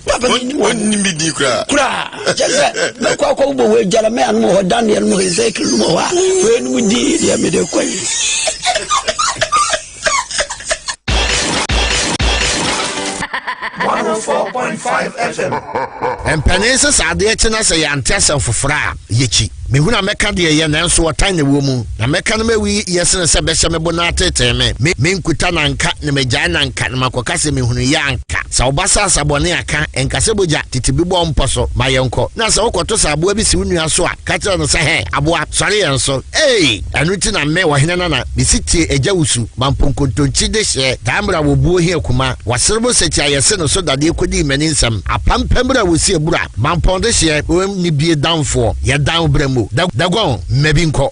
Papa mi nim wɔn. Ɔnnim bi di koraa. Koraa kyɛ sɛ mɛkɔ akɔ bɔ wɔ Jeremia nom hɔ Daniel nom hɔ Ezekiel nom hɔ a wei nom di deɛ mede kɔ yi. Mpanin sɛ sɛ adeɛ kye na sɛ yɛante asɛm foforɔ a, yɛkyi. Mehunu a mɛka deɛ ɛyɛ, nanso ɔtan na ɛwɔ mu. Na mɛka no mawi yɛ sene sɛ bɛhyɛ me bo na ateetee me. Me, menkuta no anka, na magyae no anka, na makɔka sɛ mehunuiɛ anka. Sɛ wo ba sɛ asa bɔne a, ka, nka sɛ bogya, tete bi bɔ mpɔ so, ma yɛnkɔ. Na sɛ wokɔto sɛ aboa bi si wo nua so a, ka kyerɛ no sɛ, Hɛ, aboa, sɔre yɛn so. Ei! Ɛno nti na me, ɔhene nana, mesi tie agya wusu, ma mponkontonkyi dehyeɛ, taa mmra wɔ buo hia kuma, wɔserebo sɛkyi a yɛse no so dadeɛ kɔdii m'ani nsɛm, apampam berɛ a wɔsi abura, mampɔn dehyeɛ, o ne bie danfoɔ, yɛdan wo berɛ mu, daguan, mma bi nkɔ.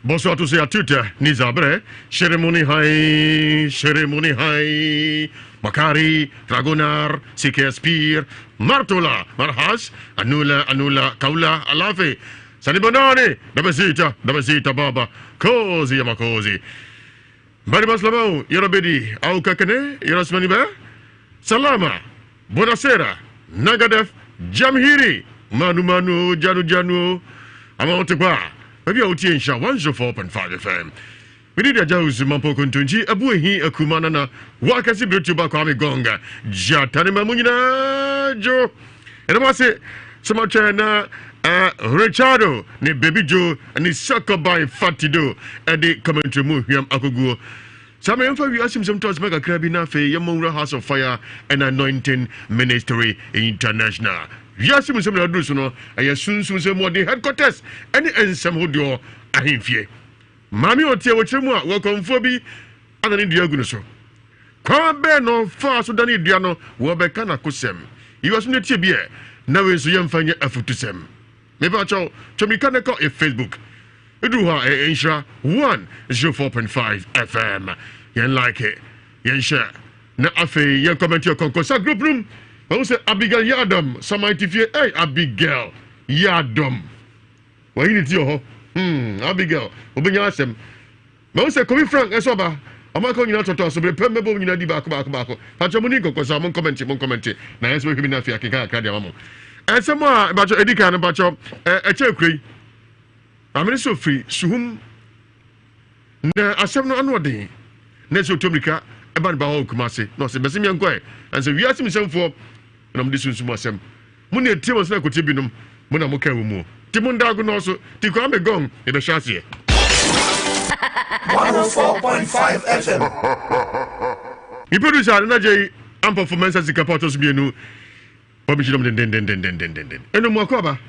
Bonsoir à tous et à toutes, Nizabre, Chérémoni Hai, Chérémoni Hai, Bakari, Dragonar, Sikespir, Martola, Marhas, Anula, Anula, Kaula, Alafe, Sanibonani, Dabasita, Dabasita Baba, Kozi Yamakozi. Mbali Maslamau, Yorobedi, Aukakene, Yorosmaniba, Salama, Bonasera, Nagadef, Jamhiri, Manu Manu, Janu Janu, Amaotekwa, baabi a wotie nhyira 104.5 FM. Mede de agya osu mampo kontonkyi abu ehi akuma nana wakɛse biretu ba Kwame Gonga gyata ne ma mu nyinaa dwo. Ɛna mo ase sɛ matwɛn na Richardo ne Baby Joe ne Sakaban Fatido ɛde commentary mu hwiam akoguo. Saa mmerɛ yɛmfa wiase mu nsɛm tɔ asɛm kakra bi na afei yɛmmɔ nwura House of Fire and Anointing Ministry International. Wiase mu nsɛm na aduru so no, ɛyɛ sunsum sɛ mu ɔden headquarters ɛne nsɛm hodoɔ ahemfie. Maame ɔteɛ wɔ kyerɛ mu a wɔkɔmfoɔ bi adane dua agu no so. Kwan bɛn na ɔfaa so danee dua no? Wɔbɛka n'akosɛm. Yiwa so no tie bi ɛ, na wei nso yɛmfa nyɛ afutusɛm. Mepa kyɛw, twa mirika na kɔ yɛ Facebook. Eduru hɔ a ɛyɛ Nhyira 104.5 FM. Yɛn like, yɛn share, na afei yɛn comment yɛ kɔnkɔnsa group no mu. Mahu sɛ Abigail Yadom, Saman Tifie, hey Abigail Yadom. Wayi ne ti wɔ hɔ. Hmm, Abigail, obenya asɛm. Mahu sɛ Kobi Frank ɛsɛ ɔba. Ɔmo aka nyinaa tɔtɔ so bere pɛm mɛbɔ nyinaa di baako baako baako. Pakyɛ mo ni nkɔkɔ so a mo nkɔmɛnte mo nkɔmɛnte na yɛn nso bɛhwɛ bi na afei akenkan kakra de ama mo. Ɛnsɛm a mpakyɛ edi kan no mpakyɛ ɛkyɛ ekura yi. Maame no sɛ ofiri suhum na asɛm no ano ɔden na ɛsɛ otu mirika ɛba ne ba hɔ Kumase na ɔsɛ bɛsɛ miɛnkɔ ɛ ɛnsɛ wiase nsɛmfoɔ na ɔmo de sunsum asɛm. Mo na etie wɔn sɛ akotie binom, mo na mokaa wɔ mu o. Ti mo ndago nɔɔso, ti Kwame Gong yɛbɛhyɛ aseɛ. 104.5 FM. Me producer Nana Jay Ampofo Mensah Sika pa ɔtɔ so mmienu bɔ me kyidɔm dendendendendendenden. Ɛno mu akɔ aba.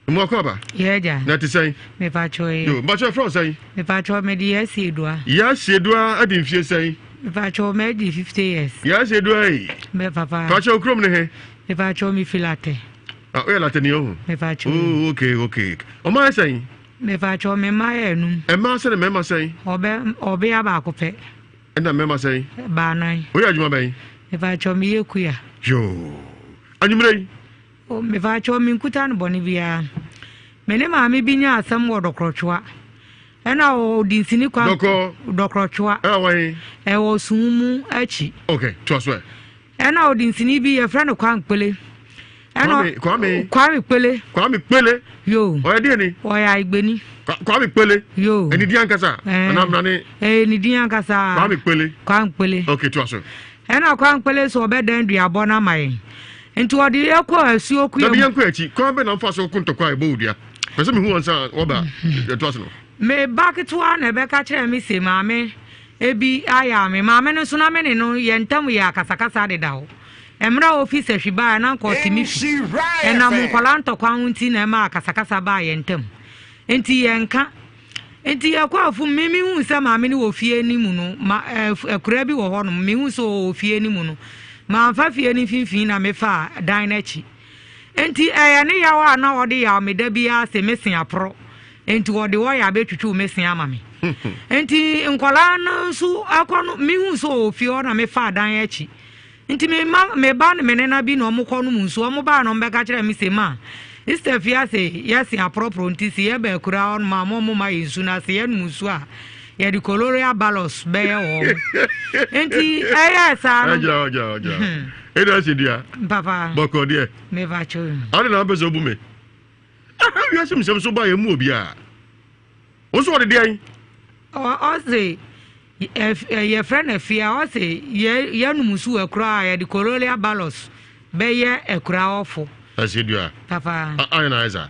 Mu akɔ aba. Yɛ agya. Na te sɛn? Mepakyɛw ye. Yo, mpakyɛw ɛfrɛ wo sɛn? Mepakyɛw mede Yɛasi Edua. Yɛasi Edua adi mfie sɛn? Mepakyɛw madi 50 years. Yɛasi Edua yi. Me papa. Pakyɛw kurom ne he? Mepakyɛw me fi Latɛ. Ah, oyɛ Latɛ ni oho. Mepakyɛw. Oh, okay, okay. Ɔma yɛ sɛn? Mepakyɛw me mma yɛ enum. Mmaa sɛn na mmarima sɛn? Ɔbɛ ɔbea baako pɛ. Ɛna mmarima sɛn? Baanan. Oyɛ adwuma bɛn? Mepakyɛw meyɛ kuya. Yoo. Anwummerɛ yi. O, mepakyɛw, menkuta no bɔne biara. Me ne maame bi nyaa asɛm wɔ Dɔkorɔtwoa. Ɛna ɔdi nsini kwan. Dɔkɔ. Dɔkorɔtwoa. Ɛwɔ he? Ɛwɔ sum mu akyi. Okay, toa so ɛ. Ɛna ɔdi nsini bi yɛfrɛ no Kwame Kpele. Ɛna Kwame Kwame Kpele. Kwame Kpele. Yo. Ɔyɛ deɛ ni? Ɔyɛ Ayigbeni. Kwame Kpele. Yo. Ɛni di ankasa. Ɛɛ. Anaa mmerane. Ɛɛ ne din ankasa. Kwame Kpele. Kwame Kpele. Okay, toa so. Ɛna Kwankpele sɛ ɔbɛdan duabɔ no ama yɛn. Nti ɔde yɛn kɔɔ asuo kua Dabi mu. yɛnkɔ akyi. Kwan bɛn na mfa so ko ntɔkwa a ɛbɔ wo dua? Pɛ sɛ mehu ansa wɔba ɛtoa so no. Me ba ketewa na ɛbɛka kyerɛɛ me se maame bi ayɛ me. Maame no nso na me ne no yɛn ntam yɛ akasakasa dedaw. Mmerɛ a ɔfi sahwi baeɛ na anka ɔte me fi. Ɛnam nkwadaa ntɔkwa ho nti na ɛmaa akasakasa baa yɛn ntam. Nti yɛnka. Enti yɛkɔɔ afum. Me mehuu sɛ maame no wɔ fie no mu no, ma akuraa bi wɔ hɔnom. Mehuu sɛ ɔwɔ fie no mu no, mamfa fie no mfimfini na mefaa dan no akyi. Enti ɛyɛ ne yaw a na ɔde yaw me da biara se me se aporɔ. Enti ɔde ɔyɛ abɛtwitwiw me se ama me. Enti nkwadaa no nso akɔ no, mehuu sɛ ɔwɔ fie hɔ na mefaa dan akyi. Nti me mma, me ba ne me nena bi na ɔmo kɔ nom nsuo. Ɔmo baa na ɔmo bɛka kyerɛɛ me se, Ma, Easter fi ase yɛ se aprɔprɔ nti se yɛba akuraa hɔ nom a, mo ɔmo mma yɛ nsu na se yɛnom nsuo a, yɛde coloria ballos bɛyɛ wɔn. Nti ɛyɛɛ saa no. Ɛgyina hɔ, gyina hɔ, gyina hɔ. Ɛna ase dua. Papa. Bɔkɔ deɛ. Meba kyɛw mu. Ade na apɛ sɛ obu me. Aha wiase mu sɛm so ba yɛ mu obiara. Wo nso wɔde deɛn? Ɔse yɛfrɛ no afia ɔse yɛnum nsu wɔ akura a yɛde coloria ballos bɛyɛ akura ɔfo. Ase dua. Papa. Ayɛ na ayɛ saa.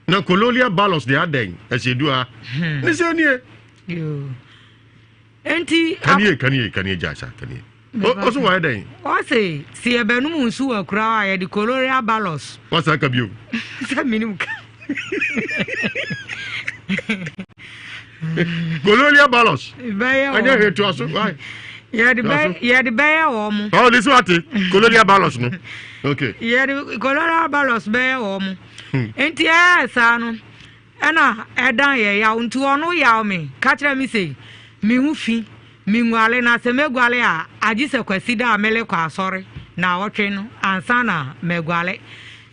Na colonia ballos deɛ adɛn asiedua ne sɛ nie. Enti. Kanie kanie kanie gya sa kanie. Ɔso wɔayɛ dɛn? Ɔse si yɛbɛnum nsu wɔ akura hɔ a yɛde coloria ballos. Wasa ka bio. Sɛ menim ka. Colonia ballos. Bɛyɛ wɔn. Ɛnyɛ hwee to aso. Why? Yɛde bɛ yɛde bɛyɛ wɔn mo. Ɔ de so ate colonia ballos no. Okay. Yɛde colonia ballos bɛyɛ wɔn mo. Nti ɛyɛ saa no ɛna ɛdan yɛ yaw nti ɔno yaw me ka kyerɛ me sɛ me ho fi Menguare, na sɛ mɛguare a, agye sɛ Kwasida a merekɔ asɔre naawɔtwe no ansa na maguare.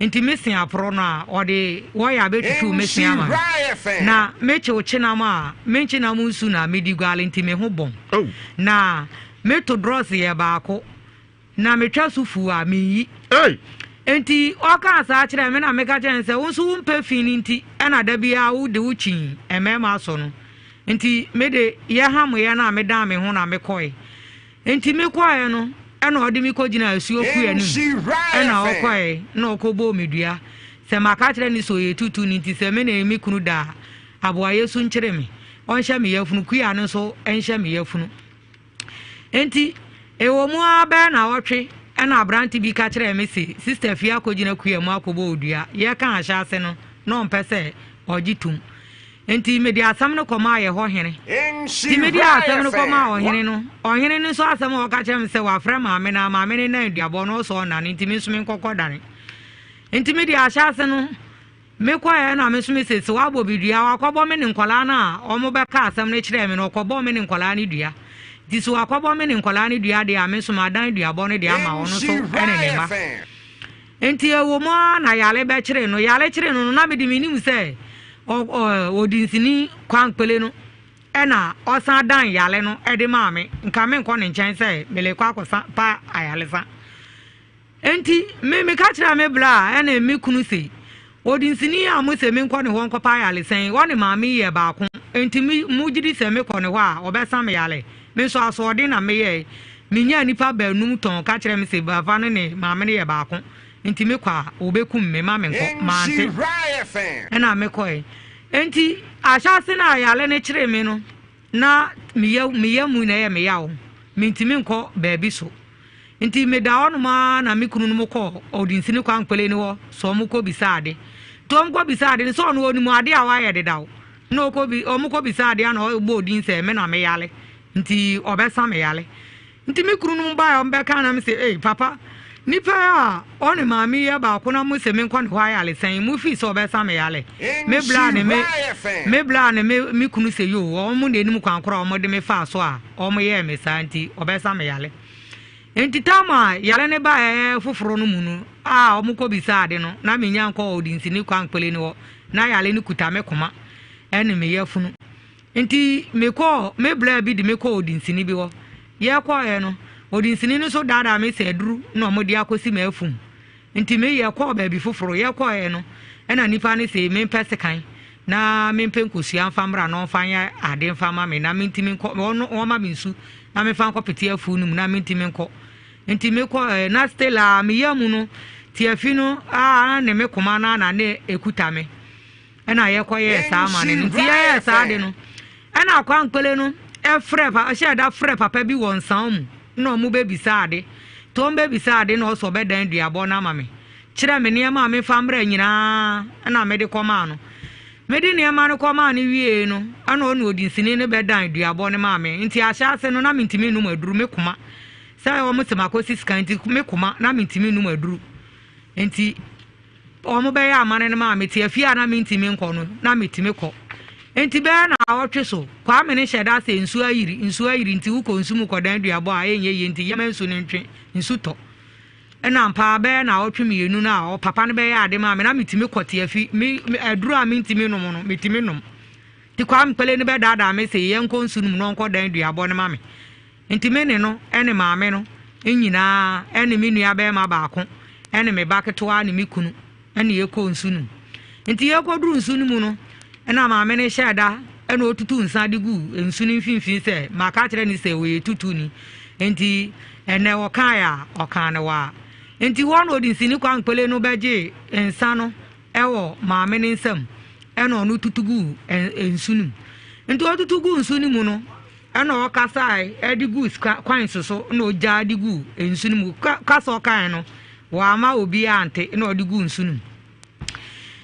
Nti me se aporo no a, ɔde wɔya bɛtwitwiw me se ama me. Na mekyew kyenam a, me nkyenam nsu na mede guare nti me ho bɔn. Na meto drɔs yɛ baako. Na metwa so fuw a, minyi. Enti ɔkaa saa kyerɛɛ me na meka kyerɛɛ no sɛ, Wo nso wompɛ fi no nti na da biara wode wo kyin mmarima so no. Enti me de, yɛhameeɛ no a medan me ho na mekɔe. Enti mekɔeɛ no, ɛna ɔde me kɔgyinaa asuo kuo anim, ɛna ɔkɔe na ɔkɔbɔɔ me dua sɛ maka akyerɛ no sɛ ɔyɛ tuutuuni nti sɛ me ne me kunu da a, aboayɛ su nkyere me, ɔnhyɛ me yafunu, kua no nso nhyɛ me yafunu. Enti, ɛwɔ mu ara bɛyɛ nnawɔtwe na aberante bi ka kyerɛɛ me se Sista Afie akɔgyina kua mu akɔbɔ odua. Yɛreka ahyɛase no, na ɔmpɛ sɛ ɔgye tom. Enti mede asɛm no kɔmaa yɛn hɔ hene. Enti mede asɛm no kɔmaa ɔhene no, ɔhene no nso asɛm a ɔka kyerɛɛ me sɛ wafrɛ maame no a maame no nan duabɔ no ɔsɛ ɔnnane nti me nso menkɔkɔdane. Enti mede ahyɛase no, Mekɔeɛ na me nso mese, Sɛ woabɔ me dua a, wakɔbɔ me ne nkwadaa no a wɔbɛkaa asɛm no kyerɛɛ me no, ɔkɔbɔɔ me ne nkwadaa no dua. Nti sɛ wakɔbɔ me ne nkwadaa no dua deɛ a, me nso madan duabɔ no de ama ɔno nso ne ne mma. Nti ɛwɔ mu ara na yare bɛkyeree no. Yare kyeree no no, na mede menim sɛ ɔdinsini Kwankpele no na ɔsan dan yare no de maa me. Nka menkɔ ne nkyɛn sɛ merekɔ akɔsa pa ayaresa. Enti me meka kyerɛɛ me bra a ɛne me kunu se, Odinsini a mose menkɔ ne hɔ nkɔpɛ ayaresa yi, ɔne maame yi yɛ baako, enti me mogye di sɛ mekɔ ne hɔ a, ɔbɛsa me yare? Me nso asoɔden na meyɛe. Minyaa nnipa baanum tɔn ka kyerɛɛ me se Bafa no ne maame no yɛ baako, enti mekɔ a, wobekum me. Mma menkɔ. Mante. Ɛnna mekɔe. Enti ahyɛase no a yare no kyeree me no, na me yam me yam mu na ɛyɛ me yaw, mintumi nkɔ baabi so. Nti meda hɔnom ara na me kununom kɔɔ Ɔdinsini Kwankpele no hɔ sɛ wɔkɔbisa ade. Nti wɔkɔbisa ade no, sɛ ɔno ɔnim ade a wayɛ dedaw. Na ɔkɔbi wɔkɔbisa ade a na ɔbɔɔ din sɛ me na meyare, nti ɔbɛsa me yare. Nti me kununom baeɛ a wɔbɛkaa na mese, Ei papa, nipa yi a ɔne maame yi yɛ baako na mose menkɔ ne hɔ ayaresa yi, mofii sɛ ɔbɛsa me yare? Me bra ne me me bra ne me me kunu sɛ yoo, wɔn na ɛnim kwan korɔ a wɔde me faa so a wɔyɛɛ me saa nti ɔbɛsa me yare. Nti tam a yare no baeɛ foforɔ no mu no a wɔkɔbisaa ade no, na mennya nkɔɔ Odinsini Kwankpele no hɔ, na yare no kuta me koma ne me yafunu. Nti mekɔɔ, me bra bi de me kɔɔ odinsini bi hɔ. Yɛkɔeɛ no, odinsini no nso daadaa me sɛ aduru na wɔde akɔsi m'afum. Nti me yɛkɔɔ baabi foforo. Yɛkɔeɛ no, ɛna nipa no se mempɛ sekan na mempɛ nkosua mfa mmra na ɔmfa nyɛ ade mfa ma me na mentumi nkɔ, ɔno ɔmma me nsu na memfa nkɔpete afuw no mu na mentumi nkɔ. Nti mekɔeɛ na still a me yam no, tiafi no a ne me koma no a na na ɛkuta me. Ɛna yɛkɔyɛɛ saa amane no. Nti yɛyɛɛ saa ade no, ɛna Kwankpele no frɛ pa ɔhyɛɛ da frɛ papa bi wɔ Nsaw mu na ɔmo bɛbisa ade. Nti ɔmo bɛbisa ade na ɔsɛ ɔbɛdan duabɔ no ama me. Kyerɛ me nneɛma a memfa mmrɛ nyinaa ɛna mede kɔmaa no. Mede nneɛma no kɔmaa no wiee no, ɛna ɔne odinsini no bɛdan duabɔ no maa me. Nti ahyɛase no na mentumi nnom aduru, me koma sɛ ɔmo se makɔsi sika nti me koma na mentumi nnom aduru. Nti Wɔbɛyɛ amanne no maa me te afie a na mentumi nkɔ no, na metumi kɔ. Enti bɛyɛ naawɔtwe so, Kwame no hyɛ da sɛ nsuo ayiri, nsuo ayiri nti wokɔ nsu mu kɔdan duabɔ a ɛnyɛ yie nti yɛma nsu no ntwe, nsu tɔ. Ɛna ampa ara bɛyɛ naawɔtwe mmienu no a papa no bɛyɛ ade maa me na metumi kɔ te afi, me, aduro a mentumi nom no, metumi nom. Nti Kwame Pele no bɛdaadaa me se yɛnkɔ nsu no mu na ɔnkɔ dan duabɔ no ma me. Nti me ne no ne maame no nyinaa ne me nua bɛrima baako ne me ba ketewa ne me kunu ne yɛkɔɔ nsu no mu. Nti yɛkɔduru nsu no mu no, ɛna maame no hyɛɛ da ɛna ɔtutu nsa de guu nsu no mfimfini sɛ maka akyerɛ no sɛ ɔyɛ tutuni. Nti ɛnɛ ɔkaeɛ a, ɔkaa no waa. Nti hɔ na odinsini Kwankpele no bɛgyee nsa no wɔ maame no nsam ɛna ɔno tutu guu nsu no mu. Nti ɔtutu guu nsu no mu no, ɛna ɔkasae de guu kwan so na ɔgyaa de guu nsu no mu. Kasa ɔkae no, wamma obiara ante na ɔde guu nsu no mu.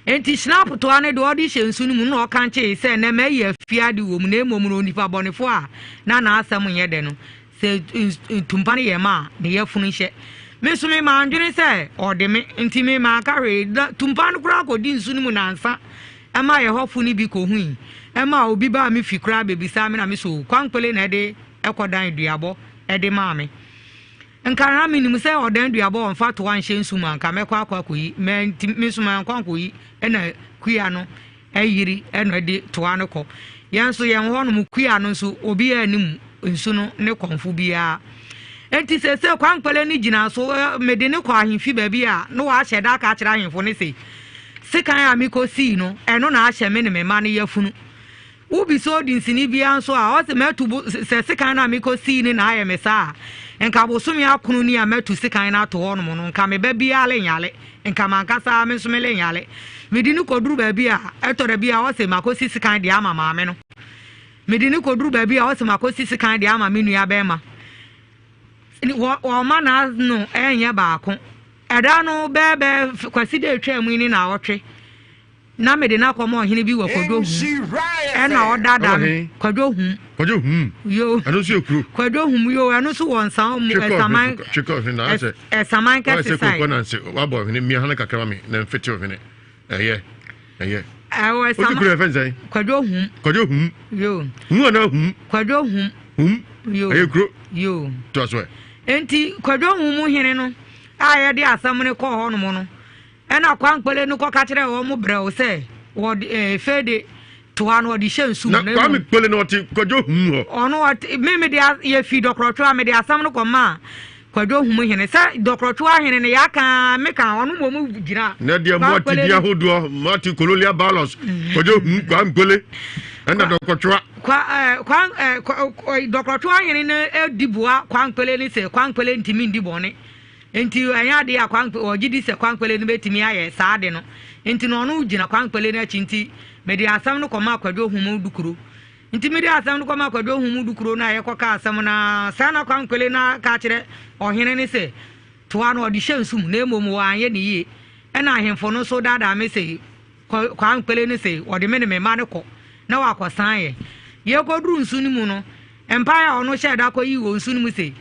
Enti Schnapp toa no de ɔde hyɛ nsu no mu na ɔka nkyee sɛ nnɛ mayi afie ade wɔ mu na mmom no onipa bɔnefo a na n'asɛm nyɛ dɛ no sɛ tumpa no yɛ ma a ne yafunu nhyɛ. Me nso me mandwene sɛ ɔde me nti me manka hwee. Na tumpa no koraa kɔdi nsu no mu nansa ɛma ɛhɔfo no bi kɔhui. Ɛma obi baa me fi koraa bɛbisaa me na me so Kwankpele na ɛde ɛkɔdan duabɔ ɛde maa me. Nka na menim sɛ ɔdan duabɔ ɔmfa toa nhyɛ nsu mu a nka mɛkɔ akɔ akɔyi. Manti me nso mankɔ ankɔyi ɛna kua no ayiri ɛna ɛde toa no kɔ. Yɛn nso yɛn hɔ nom kua no nso obiara anim nsu no ne kɔmfo biara. Enti seesei Kwankpele no gyina so mede no kɔ ahemfi baabi a na wahyɛ da aka akyerɛ ahemfo no se sekan a mekɔsii no ɛno na ahyɛ me ne me mma no yafunu. Wobisa odinsini biara nso a, ɔse matu bo sɛ sekan no a mekɔsii no na ayɛ me saa a, nka bosome akono ni a matu sekan no ato hɔnom no, nka me ba biara renyare, nka m'ankasa me nso merenyare. Mede no kɔduru baabi a, ɛtɔ da bi a ɔse makɔsi sekan de ama maame no. Mede no kɔduru baabi a ɔse makɔsi sekan de ama me nua bɛrima. Wɔma n'ano ɛnyɛ baako. Ɛda no bɛɛbɛɛ Kwasi da atwa mu yi ne naawɔtwe. Na mede no akɔma ɔhene bi wɔ Kwadwo Hum. Ɛna ɔdaadaa me. Kwadwo Hum. Kwadwo Hum. Yo. Ɛno nso yɛ kuro. Kwadwo Hum yo ɛno nso wɔ nsa mu ɛsaman. Twekɔ ɔhene na asɛ. Ɛsaman kɛse sae. Ɔsɛ koko nanse wabɔ ɔhene mmea hane kakra ma me na mfete ɔhene. Ɛyɛ ɛyɛ. Ɛwɔ ɛsaman. Oti kuro ɛfɛn sɛn. Kwadwo Hum. Kwadwo Hum. Yo. Hum anaa Hum. Kwadwo Hum. Hum. Yo. Ɛyɛ kuro. Yo. To aso ɛ. Enti Kwadwo Hum hene no a yɛde asɛm no kɔɔ hɔnom no. Ɛnna Kwankpele no kɔka kyerɛɛ wɔn brɛoo sɛ wɔde ɛɛ fede toa no wɔde hyɛ nsu mu. Na Kwame Kpele no ɔte Kwadwo Hum hɔ. Ɔno ɔte me mede yɛfi Dɔkorɔtwoa mede asɛm no kɔmaa Kwadwo Hum hene sɛ Dɔkorɔtwoa hene no yɛaka meka ɔno mmom gyina. Na deɛ mo ate di ahodoɔ mo ate Kololia Balos Kwadwo Hum Kwame Kpele ɛna Dɔkorɔtwoa. Kwa ɛɛ kwa ɛɛ Dɔkorɔtwoa hene no di boa Kwankpele no sɛ Kwankpele ntumi ndi bɔne. Enti ɛnyɛ ade a Kwankpe ɔgye di sɛ Kwankpele no bɛtumi ayɛ saa ade no. Enti na ɔno gyina Kwankpele no akyi nti mede asɛm no kɔmaa Kwadwo Humu Dukuro. Nti mede asɛm no kɔmaa Kwadwo Humu Dukuro no a yɛkɔkaa asɛm no ara, saa na Kwankpele no aka akyerɛ ɔhene no sɛ toa no ɔde hyɛ nsu mu na mmom wanyɛ no yie. Ɛna ahemfo no nso daadaa me sɛ Kwankpele no sɛ ɔde me ne me mma no kɔ na wakɔsan yɛn. Yɛkɔduru nsu no mu no, mpaeɛ a ɔno hyɛɛ da kɔyii wɔ nsu no mu sɛ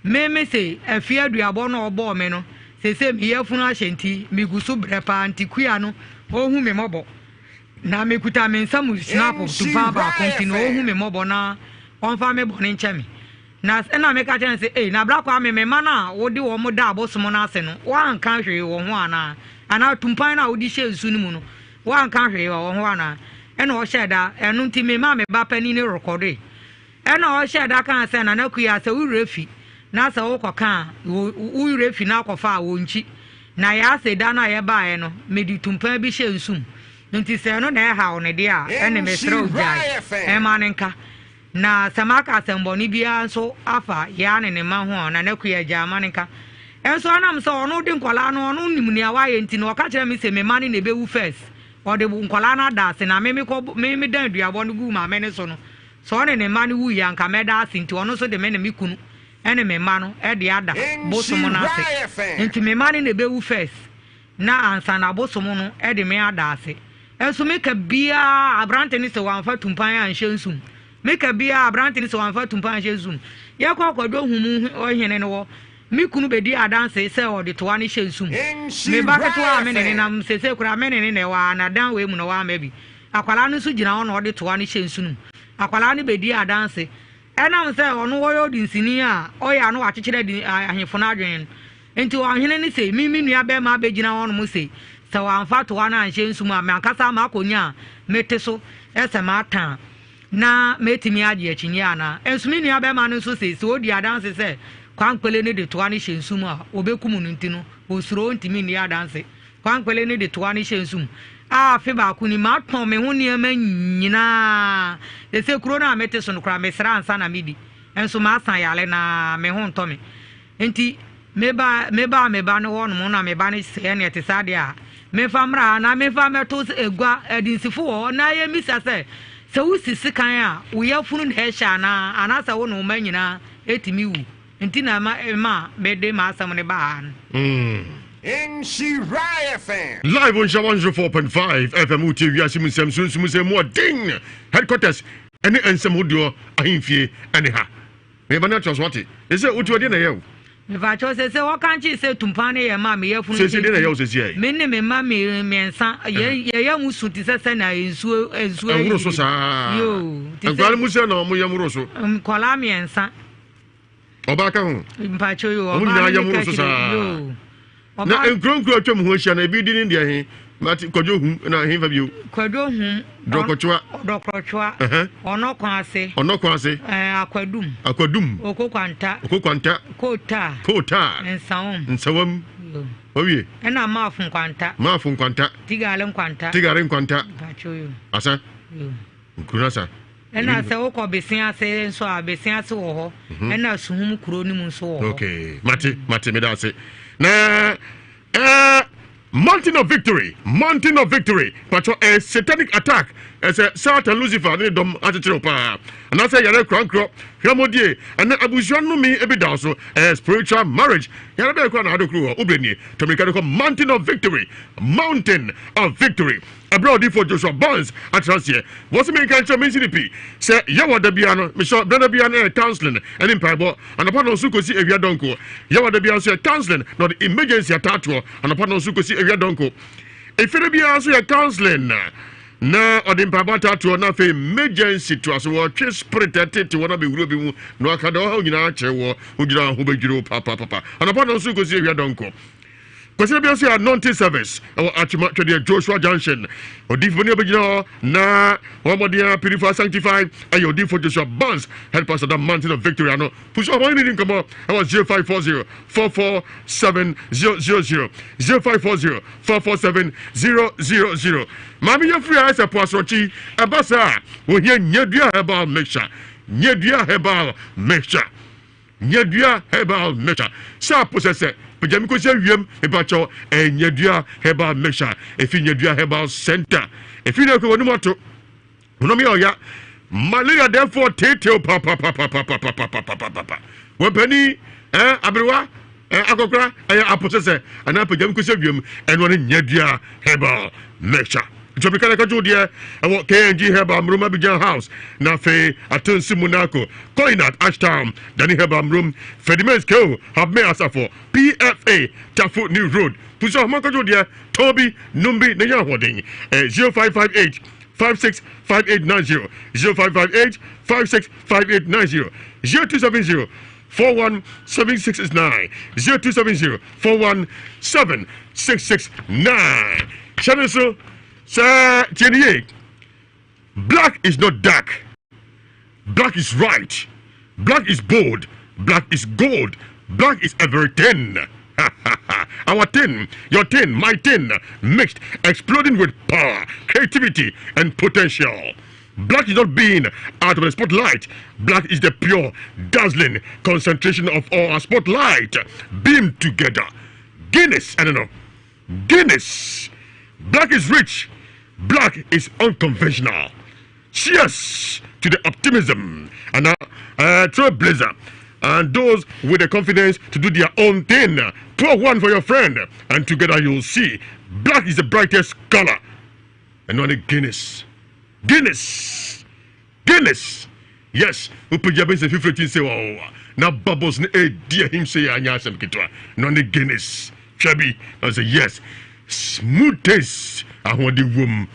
Me me se afie aduabɔ no a ɔbɔɔ me no sese me yafunu ahyɛ nti me gu so brɛ paa nti kua no ɔhu me mɔbɔ na me kuta me nsa mu snap tumpaa baako nti no ɔhu me mɔbɔ na ɔmfa me bɔne nkyɛ me na ɛna me ka kyerɛ no se ei na bra kwame me mma no a wode wɔn da abosom no ase no woanka hwee wɔ ho anaa anaa tumpan no a wode hyɛ nsu no mu no woanka hwee wɔ ho anaa ɛna ɔhyɛ da ɛno nti me ma me ba panin no rekɔdoe Ɛnna ɔhyɛɛ da kaa sɛ, Nana Akua, sɛ wo werɛ fi na sɛ wokɔka a, wo werɛ fi na akɔfa a, wɔnkyi. Na yɛase da no a yɛbaeɛ no, mede tumpan bi hyɛɛ nsu mu. Enti sɛ ɛno na ɛhaw no deɛ a, ɛnne mesrɛ wo gyae mma no nka. Na sɛ maka asɛmmɔne biara nso afa Yaa ne ne mma ho a, Nana Akua, gyae ma no nka. Nso ɛnam sɛ ɔno de nkwadaa no, ɔno nim nea wayɛ nti no, ɔka kyerɛɛ me sɛ me mma no na ɛbɛwu first. Ɔde nkwadaa no ada ase, na me mekɔ, me medan aduabɔ no guu maame no so no, Sɛ ɔne ne mma no wuiɛ a, anka mɛda ase, nti ɔno nso de me ne me kunu ne me mma no de ada bosom no ase. Nti me mma no na ɛbɛwu first na ansa na bosom no de me ada ase. Nso meka biara aberante no sɛ wamfa tumpan anhyɛ nsu mu. Meka biara aberante no sɛ wamfa tumpan anhyɛ nsu mu. Yɛkɔ akɔdwo humu hene no hɔ, me kunu bɛdi adanse sɛ ɔde toa no hyɛ nsu mu. Me ba ketewa a me ne ne nam seesei koraa me ne ne na ɛwɔ ha na dan wei mu na wamma bi. Akwadaa no nso gyina hɔ na ɔde toa no hyɛ nsu no mu. Akwadaa no bɛdi adanse. Ɛnam sɛ ɔno ɔyɛ odinsini a ɔyɛ a na wakyekyere adi ahemfo no adwene no nti, ɔhene no se, Me me nua barima abɛgyina hɔnom se, sɛ Sɛ wamfa toa no anhyɛ nsu mu a, m'ankasa m'akonnwa a mete so sɛ mata a, na mɛtumi agye akyinnye anaa? Nso me nuabarima no nso se, sɛ odi adanse sɛ Kwankpele no de toa no hyɛ nsu mu a, wɔbɛkum no nti no, osuro ontumi nni adanse. Kwankpele no de toa no hyɛ nsu mu. A Afe baako ni, matɔn me ho nneɛma nyinaa. Seesei kuro no a mete so no koraa, mesrɛ ansa na medi. Nso masan yare na me ho ntɔ me. Enti meba mebaa me ba no hɔnom na me ba no se ɛneɛ ɛte saa deɛ a, memfa mmra ha na memfa mmɛto gua. Adinsifo wɔ hɔ na yɛmmisa sɛ, sɛ wosi sekan a, wo yafunu na ɛhyɛ anaa? Anaasɛ wo ne wo mma nyinaa tumi wu? Nti na ɛma ɛma mede m'asɛm no baa ha no. Nhyira FM. Live on Nhyira 104.5 FM wotie wiase mu nsɛm sunsum nsɛm mu ɔden headquarters ɛne nsɛm hodoɔ ahemfie ɛne ha. Meba no atoa so wate. Sese wotu ɛdeɛ na ɛyɛ wo. Mepakyɛw sese wɔka nkye sɛ tumpan no yɛ ma me yafunu Sese deɛ na ɛyɛ wo sese ɛ. Me ne me mma mmiɛnsa yɛ yɛ mu su te sɛ sɛnea nsuo nsuo Ɛworo so saa. Yoo. Te sɛ Nkwadaa no mu sɛ na wɔn yam woro so. Nkwadaa mmiɛnsa. Ɔbaa ka ho. Mpakyɛw yoo. Wɔn nyinaa yam woro so saa. Yoo. Na nkuro nkuro atwam ho ahyia na ebi di ne deɛ he mate Kwadwo Hum na he fa bio. Kwadwo Hum. Dɔkɔtwoa. Dɔkɔtwoa. Ɔnɔkwan ase. Ɔnɔkwan ase. Ɛɛ Akwadum. Akwadum. Okokwanta. Okokwanta. Kootaa. Kootaa. Nsawam. Nsawam. Wawie. Ɛna Maafo Nkwanta. Maafo Nkwanta. Tigale Nkwanta. Tigale Nkwanta. Mpakyɛw yo. Asa. Yo. Nkuro no asa. Ɛna sɛ wokɔ Bese ase nso a, Bese ase wɔ hɔ. Mhm. Ɛna Suhum kuro no mu nso wɔ hɔ. Okay, mate, mate, meda ase. Na eh, Mountain of Victory, Mountain of Victory, patro eh, satanic attack, ɛsɛ eh, Satan Lucifer ne dɔm akyekyere paa. Anaasɛ yare korankorɔ, hwɛmɔdie, ɛna abusua nnome ebi da so, eh, spiritual marriage, yare bɛyɛ kora na adokoro wɔ, wobɛnie, tɔmirika de kɔ Mountain of Victory, Mountain of Victory. Ɛberɛ a odiyifoɔ Joshua Barnes atra aseɛ, wɔse menka nkyerɛ mensi no pi sɛ Yɛwɔ da biara no, mehyɛ berɛ da biara no yɛ counseling ne mpaebɔ anɔpa nnɔnson kɔsi awia dɔnko. Yɛwɔ da biara nso yɛ counseling na ɔde emergency ataatoɔ anɔpa nnɔnson kɔsi awia dɔnko. Efie da biara nso yɛ counseling na ɔde mpaebɔ ataatoɔ na afei emergency toa so. Wɔtwe spirit ɛtete wɔn abɛwura bi mu na waka deɛ ɔhaw nyinaa akyerɛ wɔ, wogyina ho bɛdwiri wo papapapa anɔpa nnɔnson kɔsi awia dɔnko. Kwasida bi nso yɛ anointing service ɛwɔ Atwema Twɛdeɛ Joshua Junction. Odifo ni abɛgyina hɔ na wɔn mmɔden a purify sanctify ɛyɛ odifo Joshua Barnes head pastor da Mountain of Victory ano. Pusu ɔhɔn ne ni nkɔmɔ ɛwɔ 0540 447 000 0540 447 000. Maame yɛ firi ayɛ sɛ po asorɔkyi ɛba saa ohia nyadua herbal mixture nyadua herbal mixture. Nyadua herbal mixture sɛ apo sɛ sɛ pagya mi kɔsi awiem mepakyɛw ɛyɛ nyadua herbal mixture efi nyadua herbal center efi na ekɔ wɔn ato wɔn yɛ ɔya malaria therefore tetew papapapapapapapapapa wɔn panin ɛɛ aberewa ɛɛ akɔkora ɛyɛ apo sɛ sɛ anaa pagya mi kɔsi awiem ɛno ne nyadua herbal mixture. Nti ka na kɔgye wo deɛ ɛwɔ KNG Herbal Mrom Abidjan House na afei Atonsi Monaco Coinat Ashtown Dani Herbal Mrom Fedimens Ko Habme Asafo PFA Tafo New Road Pusu ahoma kɔgye wo deɛ tɔn bi nom bi na nya ahoɔden eh, 0558 565890 0558 565890 0270 41769 0270 41769 hyɛ no so sɛ tie ne yie. Black is not dark, black is right, black is bold, black is gold, black is everything. Our tin, your tin, my tin, mixed, exploding with power, creativity, and potential. Black is not being out of the spotlight. Black is the pure, dazzling concentration of all our spotlight beamed together. Guinness, I don't know. Guinness. Black is rich. Black is unconventional. Cheers to the optimism and trailblazer and those with the confidence to do their own thing. Pour one for your friend, and together you'll see. Black is the brightest color. And only Guinness. Guinness. Guinness. Yes, wopagya bɛn sɛ fifiri ti sɛ wɔwa na bubbles no ɛdi ahim sɛ yɛ anyɛ asɛm ketewa na ɔne Guinness twa bi na ɔsɛ yes smooth taste ahoɔden wom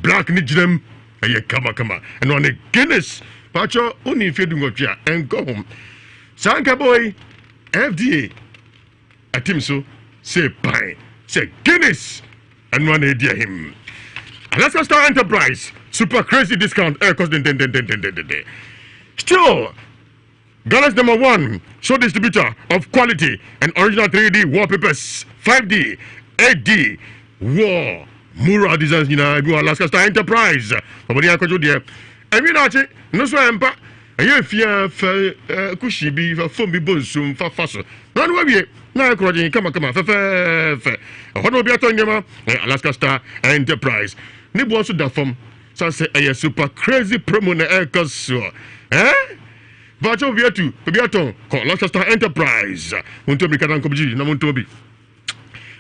black ne gyinam ɛyɛ kamakama ɛna ɔne Guinness pakyɛ wone mfeɛ du nwɔtwe a ɛnkɔ ho saa nkabɔ yi FDA atim so sɛ pan sɛ Guinness. Ɛno ara na ɛdi ahim. Alaska Star Enterprise super crazy discount ɛrekɔ so dendendendendenden. Still, Ghana's number one show distributor of quality and original 3D wallpapers, 5D, 8D, wall, mural designs nyinaa ebi wɔ Alaska Star Enterprise. Ɔbɔden akɔdwo deɛ. Ɛnwi na akye, no so ɛmpa. Ɛyɛ fia fɛ kushi bi fa fam bi bɔ nsum fa fa so. Na no wawie na ayɛ korɔgyen kamakama fɛfɛɛfɛ. Ɛhɔ na obi atɔ nneɛma ɛyɛ Alaska Star Enterprise. Ne boɔ nso da fam. San sɛ ɛyɛ super crazy promo na ɛrekɔ soɔ. Eh? Baakyɛ obi atu, obi atɔn kɔ Alaska Star Enterprise. Montɔ mirika na nkɔmgye na montɔ bi.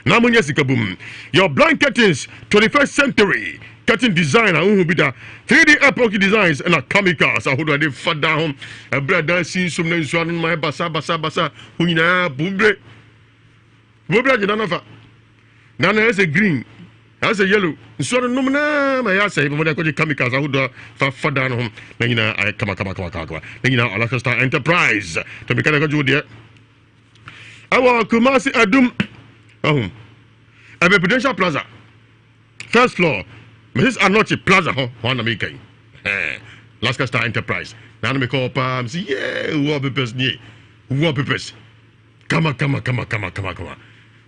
Na monyɛ sika bum. Your blind curtains, 21st century curtain design a wohu bi da. 3D epoxy designs na chemicals ahodoɔ a de fa dan ho. Ɛberɛ a dan si nsom na nsuo ano ma basa basa basa ho nyinaa bubire. Bubire agye dan afa. Na na ɛsɛ green, ɛsɛ yellow. Nsuo no nom na ma ɛyɛ asɛe. Bɔmmɔden akɔgye chemicals ahodoɔ fa fa dan no ho. Na nyinaa ayɛ kama kama kama kama. Na nyinaa Alaska Star Enterprise. Tɔmika na ɛkɔgye wo deɛ. Ɛwɔ Kumasi Adum ɛho ɛbɛ Prudential Plaza first floor Mrs Anɔkye Plaza hɔ hɔ na meka yi ɛɛ Alaska Star Enterprise na ano mekɔ hɔ paa mesi yee wallpapers nie wallpapers kama kama kama kama kama kama